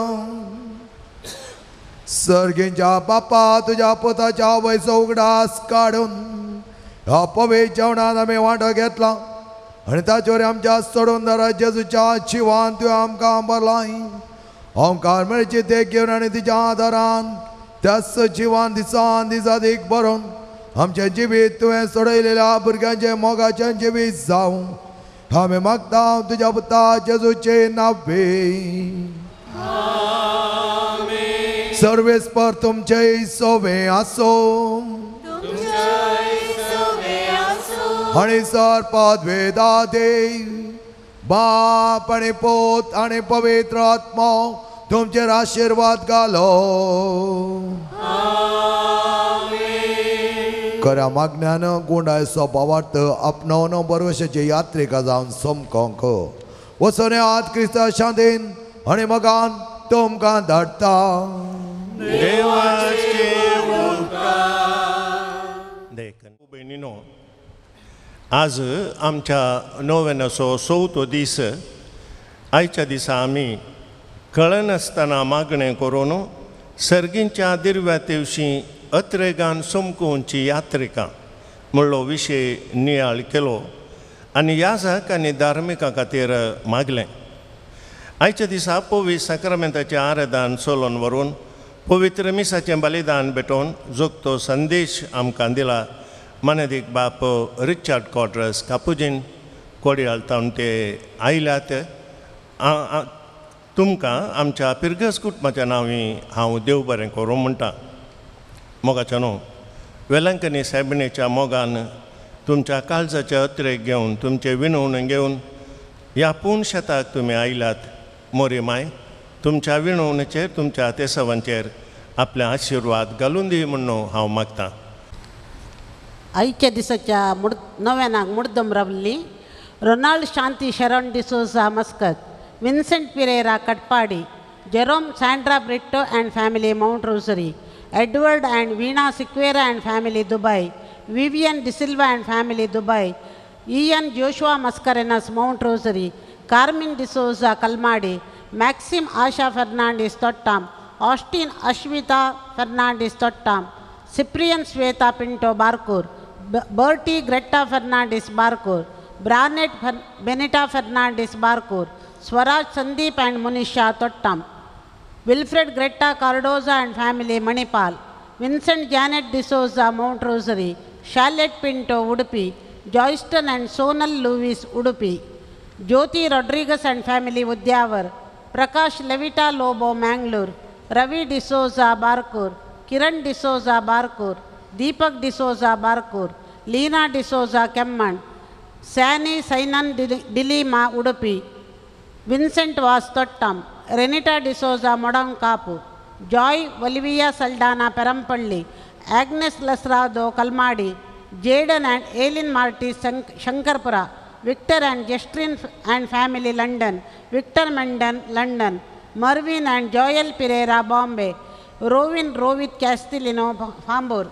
सर्गींच्या बापा तुज्या पुताच्या आवयचो उगडास काडून ह्या पवित्र जेवणान आमी वांटो घेतला आनी ताचेर आमच्या सोडून दारा जेजूच्या जिवान तुवें आमकां भरलाय. ओंकार मेळची देख घेवन आनी तिच्या आदारान त्याच जिवान दिसान दिसादीक बरोवन आमचें जिवीत तुवें सोडयलेल्या भुरग्यांचें मोगाचें जिवीत जावं. आमी मागता तुज्या पुता जेजूचे नावे. सर्वेस्पर तुमचे सोवे आसो आनी सर पदवेदा देव बाप आनी पूत आनी पवित्र आत्मो तुमचेर आशिर्वाद घालो. खऱ्या मागण्यान गुंडाय स्वभावार्थ आपणावन बरवशाचे यात्रिका जावन समकोंक वचून आत क्रिस्ता शांतीन आनी मगान तुमकां धाडटा.
भयणीनो, आज आमच्या नोवेनाचो चवथो दीस. आयच्या दिसा आमी कळनासतना मागणें करून सर्गींच्या दिर्व्या तेवशी अत्रेगान समकोवची यात्रिका म्हणलो विशय नियाळ केलो आनी याजक आनी धार्मिकां खातीर मागलें. आयच्या दिसा पवित्र साक्रामेंताचें आराधन चलोवन व्हरून पवित्र मिसाचें बलिदान भेटोवन जोगतो संदेश आमकां दिला मानेदीक बाप रिचार्ड कॉड्रस कापुजीन कोडियाल तावन ते आयल्यात. तुमकां आमच्या पिरगस कुटुंबाच्या नांवी हांव देव बरें करूं म्हणटा. मोगाच्या न्हू वेलंकनी सायबिणीच्या मोगान तुमच्या काळजाचे अत्रेक घेवन तुमचे विणवण घेवन ह्या पूर्ण शेताक तुमी आयल्यात. मोरी माय तुमच्या विणवणेचेर तुमच्या तेसवांचेर आपले आशिर्वाद घालून दी म्हणून हांव मागतां.
आयच्या दिसाच्या नव्यानाक मुड्दम रावल्ली Ronald Shanti Sharon D'Souza Muscat, Vincent Pereira Katpadi, Jerome Sandra Britto and family Mount Rosary, Edward and Veena Sequeira and family Dubai, Vivian D'Silva and family Dubai, Ian Joshua Mascarenhas Mount Rosary, Carmen D'Souza Kalmadi, Maxim Asha Fernandes Thottam, Austin Ashwita Fernandes Thottam, Cyprian Sweta Pinto Barkur, Bertie Greta Fernandes Barkur, Branet Benita Fernandes Barkur, Swaraj Sandeep and Munisha Thottam, Wilfred Greta Cardoza and family Manipal, Vincent Janet D'Souza Mount Rosary, Charlotte Pinto Udupi, Joyston and Sonal Lewis Udupi, Jyoti Rodriguez and family Udyavar, Prakash Levita Lobo Mangalore, Ravi D'Souza Barkur, Kiran D'Souza Barkur, Deepak D'Souza Barkur, Leena D'Souza Kemman, Sani Sainan Dilima Udupi, Vincent Vas Thottam, Renita D'Souza Modangkapu, Joy Olivia Saldana Perampalli, Agnes Lasrado Kalmadi, Jaden and Aileen Marty Shankarpura, Victor and Jestrin and family London, Victor Menden London, Marvin and Joel Pereira Bombay, Rovin Rovit Castellino Hamburg,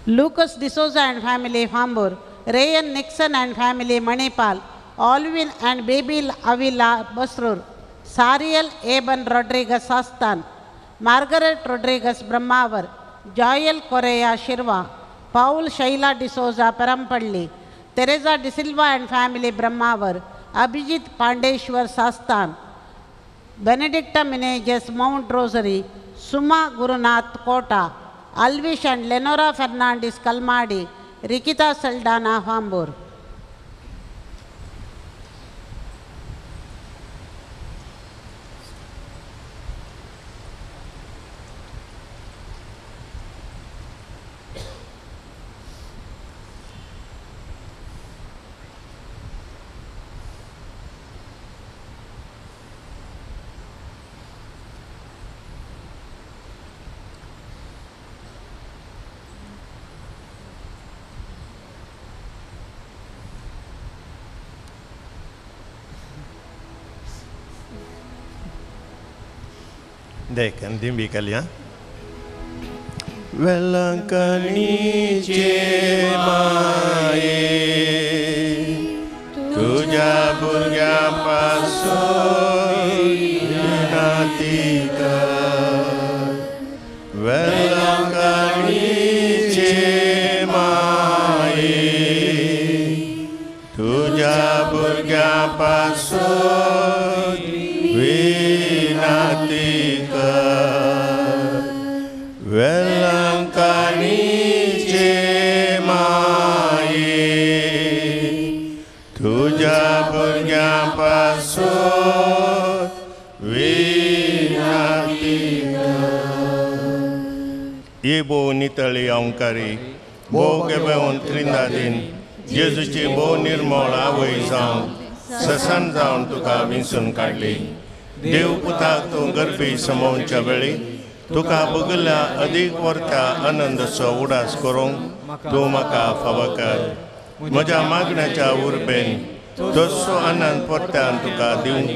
Lucas D'Souza and family Hamburg, Rayan Nixon and family Manipal, Alvin and Baby Avila Basrur, Sariel Eben Rodriguez Sastan, Margaret Rodriguez Brahmavar, Joel Correa Shirwa, Paul Shaila D'Souza Parampalli, Teresa D'Silva and family Brahmavar, Abhijit Pandeshwar Sastan, Benedicta Meneges Mount Rosary, Suma Gurunath Kota, Alvish and Lenora Fernandez Kalmadi, Rikita Saldana Hamburg.
देख दिंबी कलिया वेलंकनीचे माये तुझ्या भुरग्या पासून तुज्या भुरग्यां पासून विनाती कर. वेलंकानीचे माये तुज्या भुरग्यां पासून विनाती कर. ये भोव नितळी अंकारी भोव गेबेवन त्रिंदादीन जेजूची भोव निर्मळ आवय जावन ससन जावन तुका विंचून काडली. देव पुताक तूं गर्भी समोवच्या वेळी तुका बगल्या अदीक वर्त्या आनंदाचो उडास करूंक तूं म्हाका फावो कर. म्हज्या मागण्याच्या उर्बेन तसो आनंद परत्यान तुका दिवंक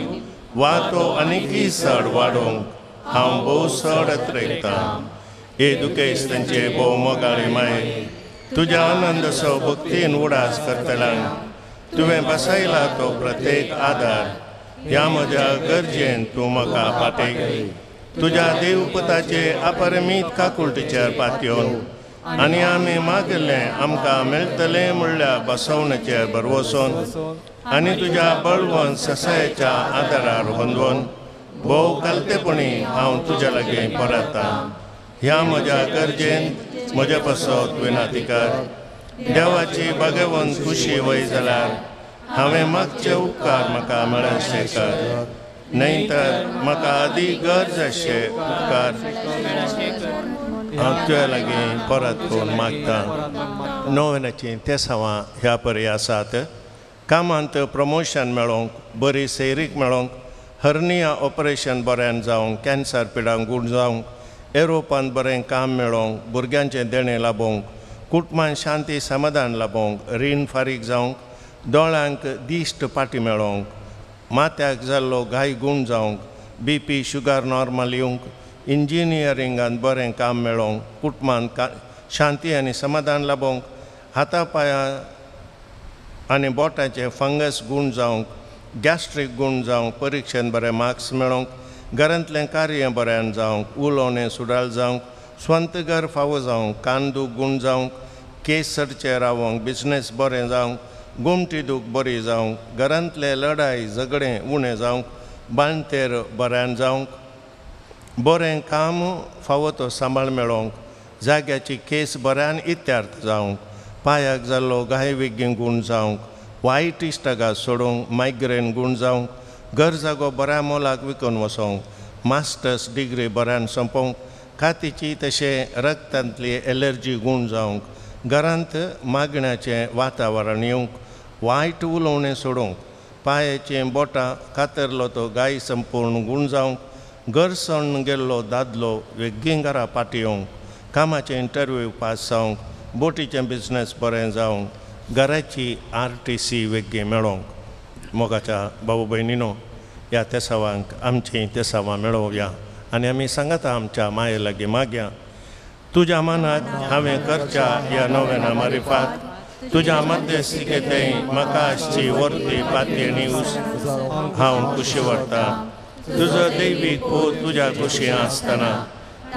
वा तो आनीकय चड वाडोवंक हांव भोव चड अत्रेकतां. हे दुखेस तांचे भोव मोगाळी माये तुज्या आनंदाचो भक्तीन उडास करतल्यांक तुवें बसयला तो प्रत्येक आदार ह्या म्हज्या गरजेन तूं म्हाका पाटय. तुज्या देवपुताचे अपरिमीत काकुळटीचेर पातयेवन आनी आमी मागिल्लें आमकां मेळटलें म्हणल्यार बसवण्याचेर भरवसून आनी तुज्या बळवंत ससायेच्या आदारार होंदवून भोव कलतेपणी हांव तुज्या लागीं परतां. ह्या म्हज्या गरजेन म्हज्या पासत विनाती कर. देवाची भाग्यवंत खुशी वय जाल्यार हांवें मागचे उपकार म्हाका मेळशे कर, न्हय तर म्हाका अदीक गरज आसचे उपकार हांव तुज्या लागीं परत करून मागता. नोवेनाचीं तेसांवां ह्या परी आसात. कामांत प्रमोशन मेळोवंक, बरी सैरीक मेळोवंक, हर्निया ऑपरेशन बऱ्यान जावंक, कॅन्सर पिडांक गूण जावंक, एरोपांत बरें काम मेळोवंक, भुरग्यांचें देणें लाबोवंक, कुटुंबान शांती समाधान लाबोवंक, रीण फारीक जावंक, दोळ्यांक दिश्ट पाटी मेळोवंक, माथ्याक जाल्लो घाय गूण जावंक, बी पी शुगर नॉर्मल येवंक, इंजिनियरिंगांत बरें काम मेळोवंक, कुटुंबांत शांती आनी समाधान लाबोवंक, हाता पांया आनी बोटाचें फंगस गूण जावंक, गॅस्ट्रीक गूण जावंक, परिक्षेंत बरें मार्क्स मेळोवंक, घरांतलें कार्य बऱ्यान जावंक, उलोवणें सुडाळ जावंक, स्वंत घर फावो जावंक, कान दूख गूण जावंक, केस सरचे रावोंक, बिजनेस बरें जावंक, गोमटी दूख बरी जावंक, घरांतले लडाय झगडें उणें जावंक, बांळतेर बऱ्यान जावंक, बरें काम फावो तो सांबाळ मेळोवंक, जाग्याची केस बऱ्यान इत्यार्थ जावंक, पांयाक जाल्लो घाय वेगीं गूण जावंक, वायट इश्टागात सोडूंक, मायग्रेन गूण जावंक, घर जागो बऱ्या मोलाक विकून वचोंक, मास्टर्स डिग्री बऱ्यान सोंपोवंक, कातीची तशें रगतांतली एलर्जी गूण जावंक, घरांत मागण्याचें वातावरण येवंक, वायट उलोवणें सोडूंक, पांयाचें बोटां कातरलो तो गाय संपूर्ण गूण जावंक, घर सोडून गेल्लो दादलो वेगीं घरा पाटी येवंक, कामाचें इंटरव्यू पास जावंक, बोटीचें बिजनेस बरें जावंक, घराची RTC वेगीं मेळोवंक. मोगाच्या भाऊ भयणीनो, ह्या तेसावांक आमचीं तेसावां मेळोवया आनी आमी सांगाता आमच्या माये लागीं मागया. तुज्या मनाक हांवें करच्या ह्या नव्याना मारिफात तुज्या मध्यस्थिकेंतय म्हाका आसची वर्ती पातयेणी हांव खुशी व्हरता. तुजो दैवीक पूत तुज्या कुशी आसतना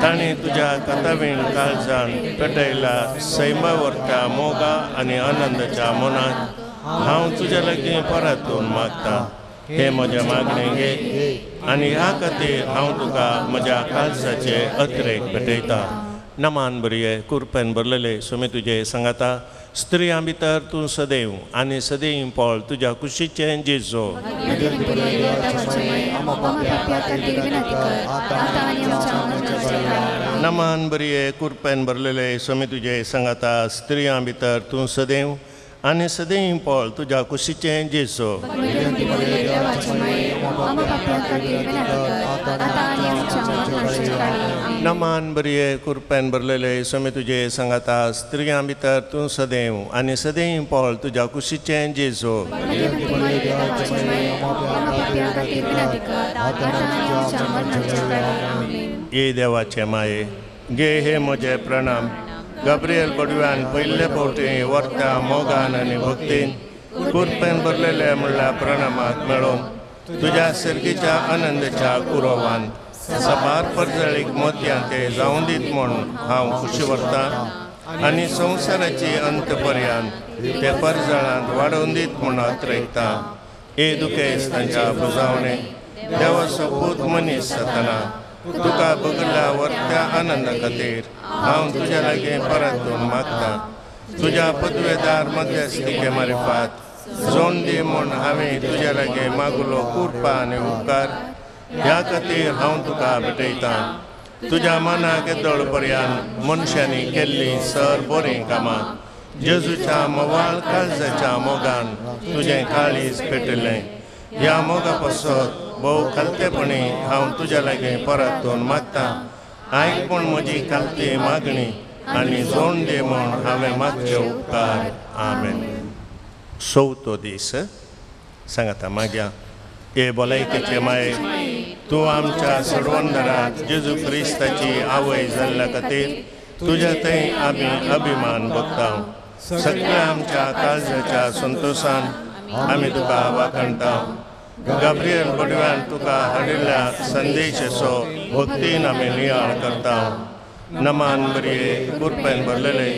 ताणें तुज्या कथावीण काळजान पेटयला सैमा व्हरत्या मोगा आनी आनंदाच्या मनाक हांव तुज्या लागीं परतून मागता. हे म्हजें मागणें घे आनी ह्या खातीर हांव तुका म्हज्या काळजाचे अत्रेक भेटयता. नमान बरये कुरपेन भरलेले सुमी तुजे सांगाता. स्त्रियां भितर तूं सदैव आनी सदैव पळ तुज्या कुशीचें जेजो. नमान बरये कुरपेन भरलेले सुमी तुजे सांगाता. स्त्रियां भितर तूं सदैव आनी सदैव पळ तुज्या कुशीचें जेजो. नमान बरये कुरपेन भरलेले सुमी तुजे सांगाता. स्त्रियां भितर तूं सदैव आनी सदैव पळ तुज्या कुशीचें जेजो. ये देवाचे माये गे हे म्हजे प्रणाम. गब्रियल बडव्यान पयले फावटी वर्त्या मोगान आनी भक्तीन कुरपेन भरलेले म्हणल्यार प्रणामाक मेळोवन तुज्या सर्गीच्या आनंदाच्या कुरोवान सबार परजळीक मोतयां ते जावं दीत म्हूण हांव खुशी व्हरतां आनी संवसाराची अंत पर्यंत ते परजळांत वाडोवन दीत म्हूण अत्रेकता. ए दुखेस तांच्या बुजावणे देवाचो पूत मनीस जातना तुका बगल्या वर्त्या आनंदा खातीर हांव तुज्या लागीं परतून मागता. तुज्या पदवेदार मध्यस्थिके मारिफात जोण दी म्हूण हांवें तुज्या लागीं मागलो कुरपा आनी उपकार ह्या खातीर हांव तुका भेटयतां. तुज्या मनाक येदोळ पर्यंत मनशांनी केल्लीं सर बरीं कामां जेजूच्या मोवाळ काळजाच्या मोगान तुजें काळीज पेटिल्लें. ह्या मोगा पासत भोव खालतेपणी हांव तुज्या लागीं परतून मागतां. आयक पूण म्हजी खालती मागणी आनी जोण दी म्हूण हांवें मागचे उपकार. आमेन. चवथो दीस सांगाता मागया. ए भलायकेचे माये, तूं आमच्या सोडवणदाराक जेजू क्रिस्ताची आवय जाल्ल्या खातीर तुज्या थंय आमी अभिमान भोगता. सगळ्या आमच्या काळजाच्या संतोशान आमी तुका वाखाणता. गाब्रियल बडव्यान तुका हाडिल्ल्या संदेशाचो भक्तीन आमी नियाळ करता. नमान बरये कुरपेन भरलेले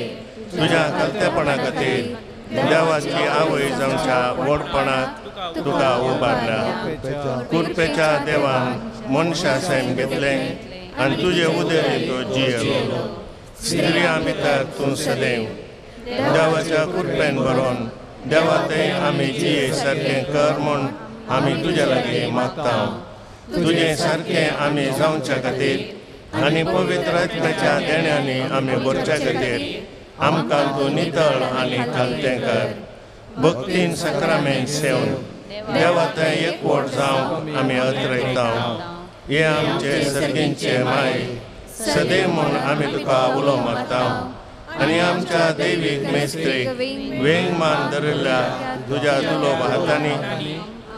तुज्या कलतेपणा खातीर देवाची आवय जावच्या व्हडपणाक तुका उबारल्या. कुरपेच्या देवान मनशा सैम घेतलें आनी तुजे उदेरी तो जियेलो. स्त्रियां भितर तूं सदैव देवाच्या कुरपेन भरोन देवा थंय आमी जिये सारकें कर म्हूण आमी तुज्या लागीं मागता. तुजें सारकें आमी जावच्या खातीर आनी पवित्र आत्म्याच्या देण्यांनी आमी भरच्या खातीर आमकां तूं नितळ आनी खालतें कर. भक्तीन सक्रामेंत सेवन देवा थंय एकवट जावंक आमी अत्रयता. हे आमचे सर्गींचे माय, सदैव म्हूण आमी तुका उलो मारता आनी आमच्या दैवीक मेस्त्रीक वेंग मान धरिल्ल्या तुज्या दुलोब हातांनी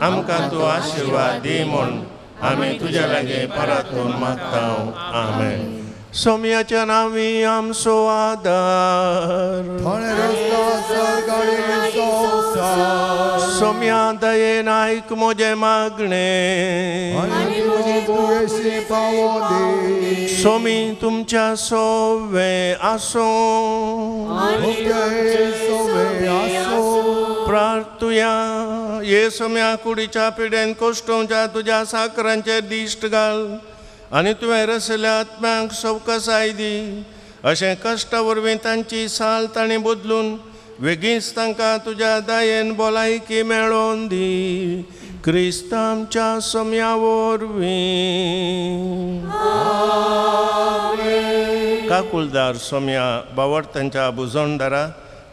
आमकां तूं आशिर्वाद दी म्हूण आमी तुज्या लागीं परतून मागता. आमेन. सोम्याच्या नांवी आमचो आदार, सोम्या दयेन आयक म्हजें मागणें. सोमी तुमच्या सोवे आसूं. प्रार्थुया. ये सोम्या कुडीच्या पिडेन कोश्टोवच्या तुज्या साकरांचेर दिश्ट घाल आनी तुवें रसल्या आत्म्यांक सवकसाय दी. अशें कश्टा वरवीं तांची साल तांणी बदलून वेगींच तांकां तुज्या दयेन भलायकी मेळोवन दी. क्रिस्त आमच्या सोम्या वरवीं. काकुलदार सोम्या, बावडतांच्या बुजोणदारा,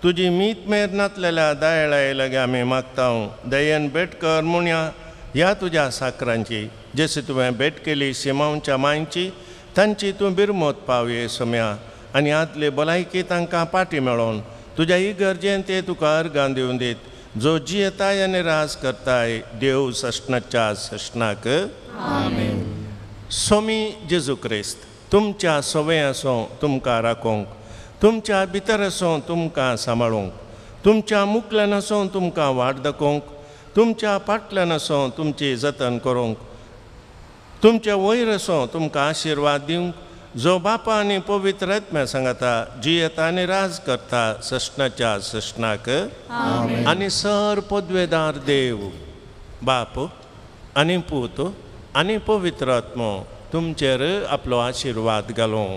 तुजी मीत मेर नातलेल्या दयाळाय लागीं आमी मागता. दयेन भेट कर म्हणया ह्या तुज्या साकरांची, जशी तुवें भेट केली सिमांवच्या मांयची तांची तूं बिरमत पावये सोम्या. आनी आदले भलायकी तांकां पाटी मेळोवन तुज्या इगर्जेन ते तुका अर्गां दिवन दीत, जो जियेताय आनी राज करताय देव सश्णाच्या सश्णाक. सोमी जेजू क्रिस्त तुमच्या सवय आसूं तुमकां राखोवंक, तुमच्या भितर आसूं तुमकां सांबाळूंक, तुमच्या मुखल्यान आसूं तुमकां वाट दाखोवंक, तुमच्या फाटल्यान आसूं तुमची जतन करूंक, तुमच्या वयर आसूं तुमकां आशिर्वाद दिवंक, जो बापा आनी पवित्र आत्म्या सांगाता जियेता आनी राज करता सश्णाच्या सश्णाक. आनी सर पदवेदार देव बाप आनी पूत आनी पवित्र आत्मो तुमचेर आपलो आशिर्वाद घालूं.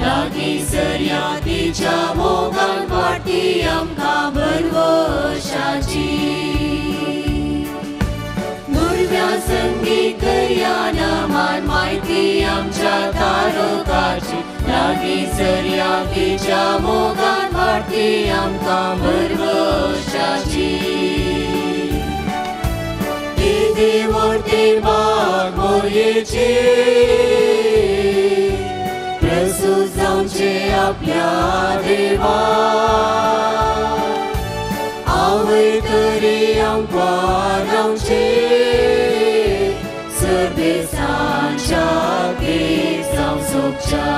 लागीं सरया तिच्या मोगान वाटी आमकां भरवशाची. गुरव्या संगी करया नमान म्हायती आमच्या तारकाची. लागीं सरया तिच्या मोगान वाटी आमकां भरवशाची. येदी व्हडली बाग मोरयेची प्रसूत जावचे आपल्या देवा. आवय तरी आमकां रावचे सर्वेसांच्या देव जावं सोबच्या.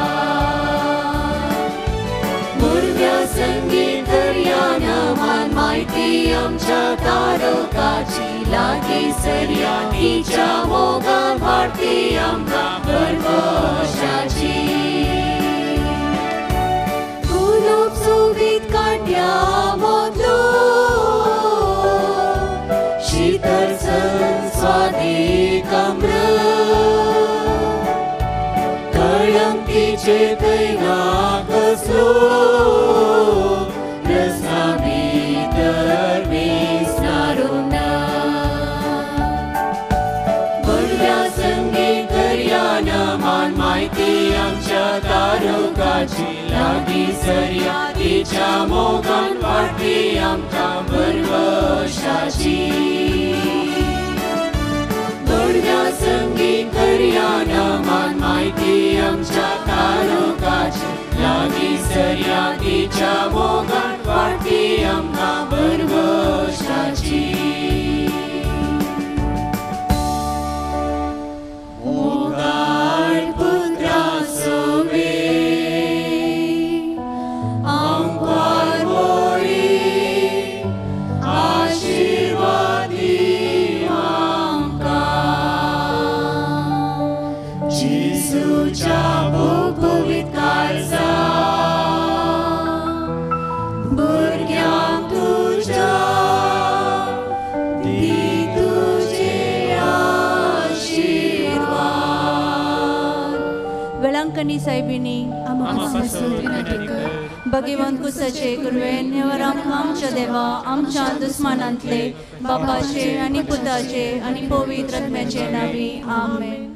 मुरव्या संगी करया नमान म्हायती आमच्या तारकाची लागीं सरया तिच्या मोगान वाडटी आमकां भरवशाची. गुलाब सोबीत कांट्या मदलो शितळ स्वादीक अमृत कळंक तिचे थंय ना कसलो रसना भितर विसरूंक ना. बडव्या संगी करया नमान म्हायती आमच्या तारकाची लागीं सरया तिच्या मोगान वाडटी आमकां भरवशाची. बडव्या संगी करया नमान म्हायती आमच्या तारकाची लागीं सरया तिच्या मोगान वाडटी आमकां भरवशाची. मोगाळ पुत्रा सोबे आमकां मोरी आशिर्वादी आमकां जेजूच्या भोगवीत काळजा भुरग्यांक तुज्या दी तुजे आशिर्वाद.
वेळांकनी सायबिणी भगवंत कुसाचे गुरवे नेवर आमकां आमच्या देवा आमच्या दुस्मानांतले बापाचे आनी पुताचे आनी पवित्र आत्म्याचे नांवी आमेन.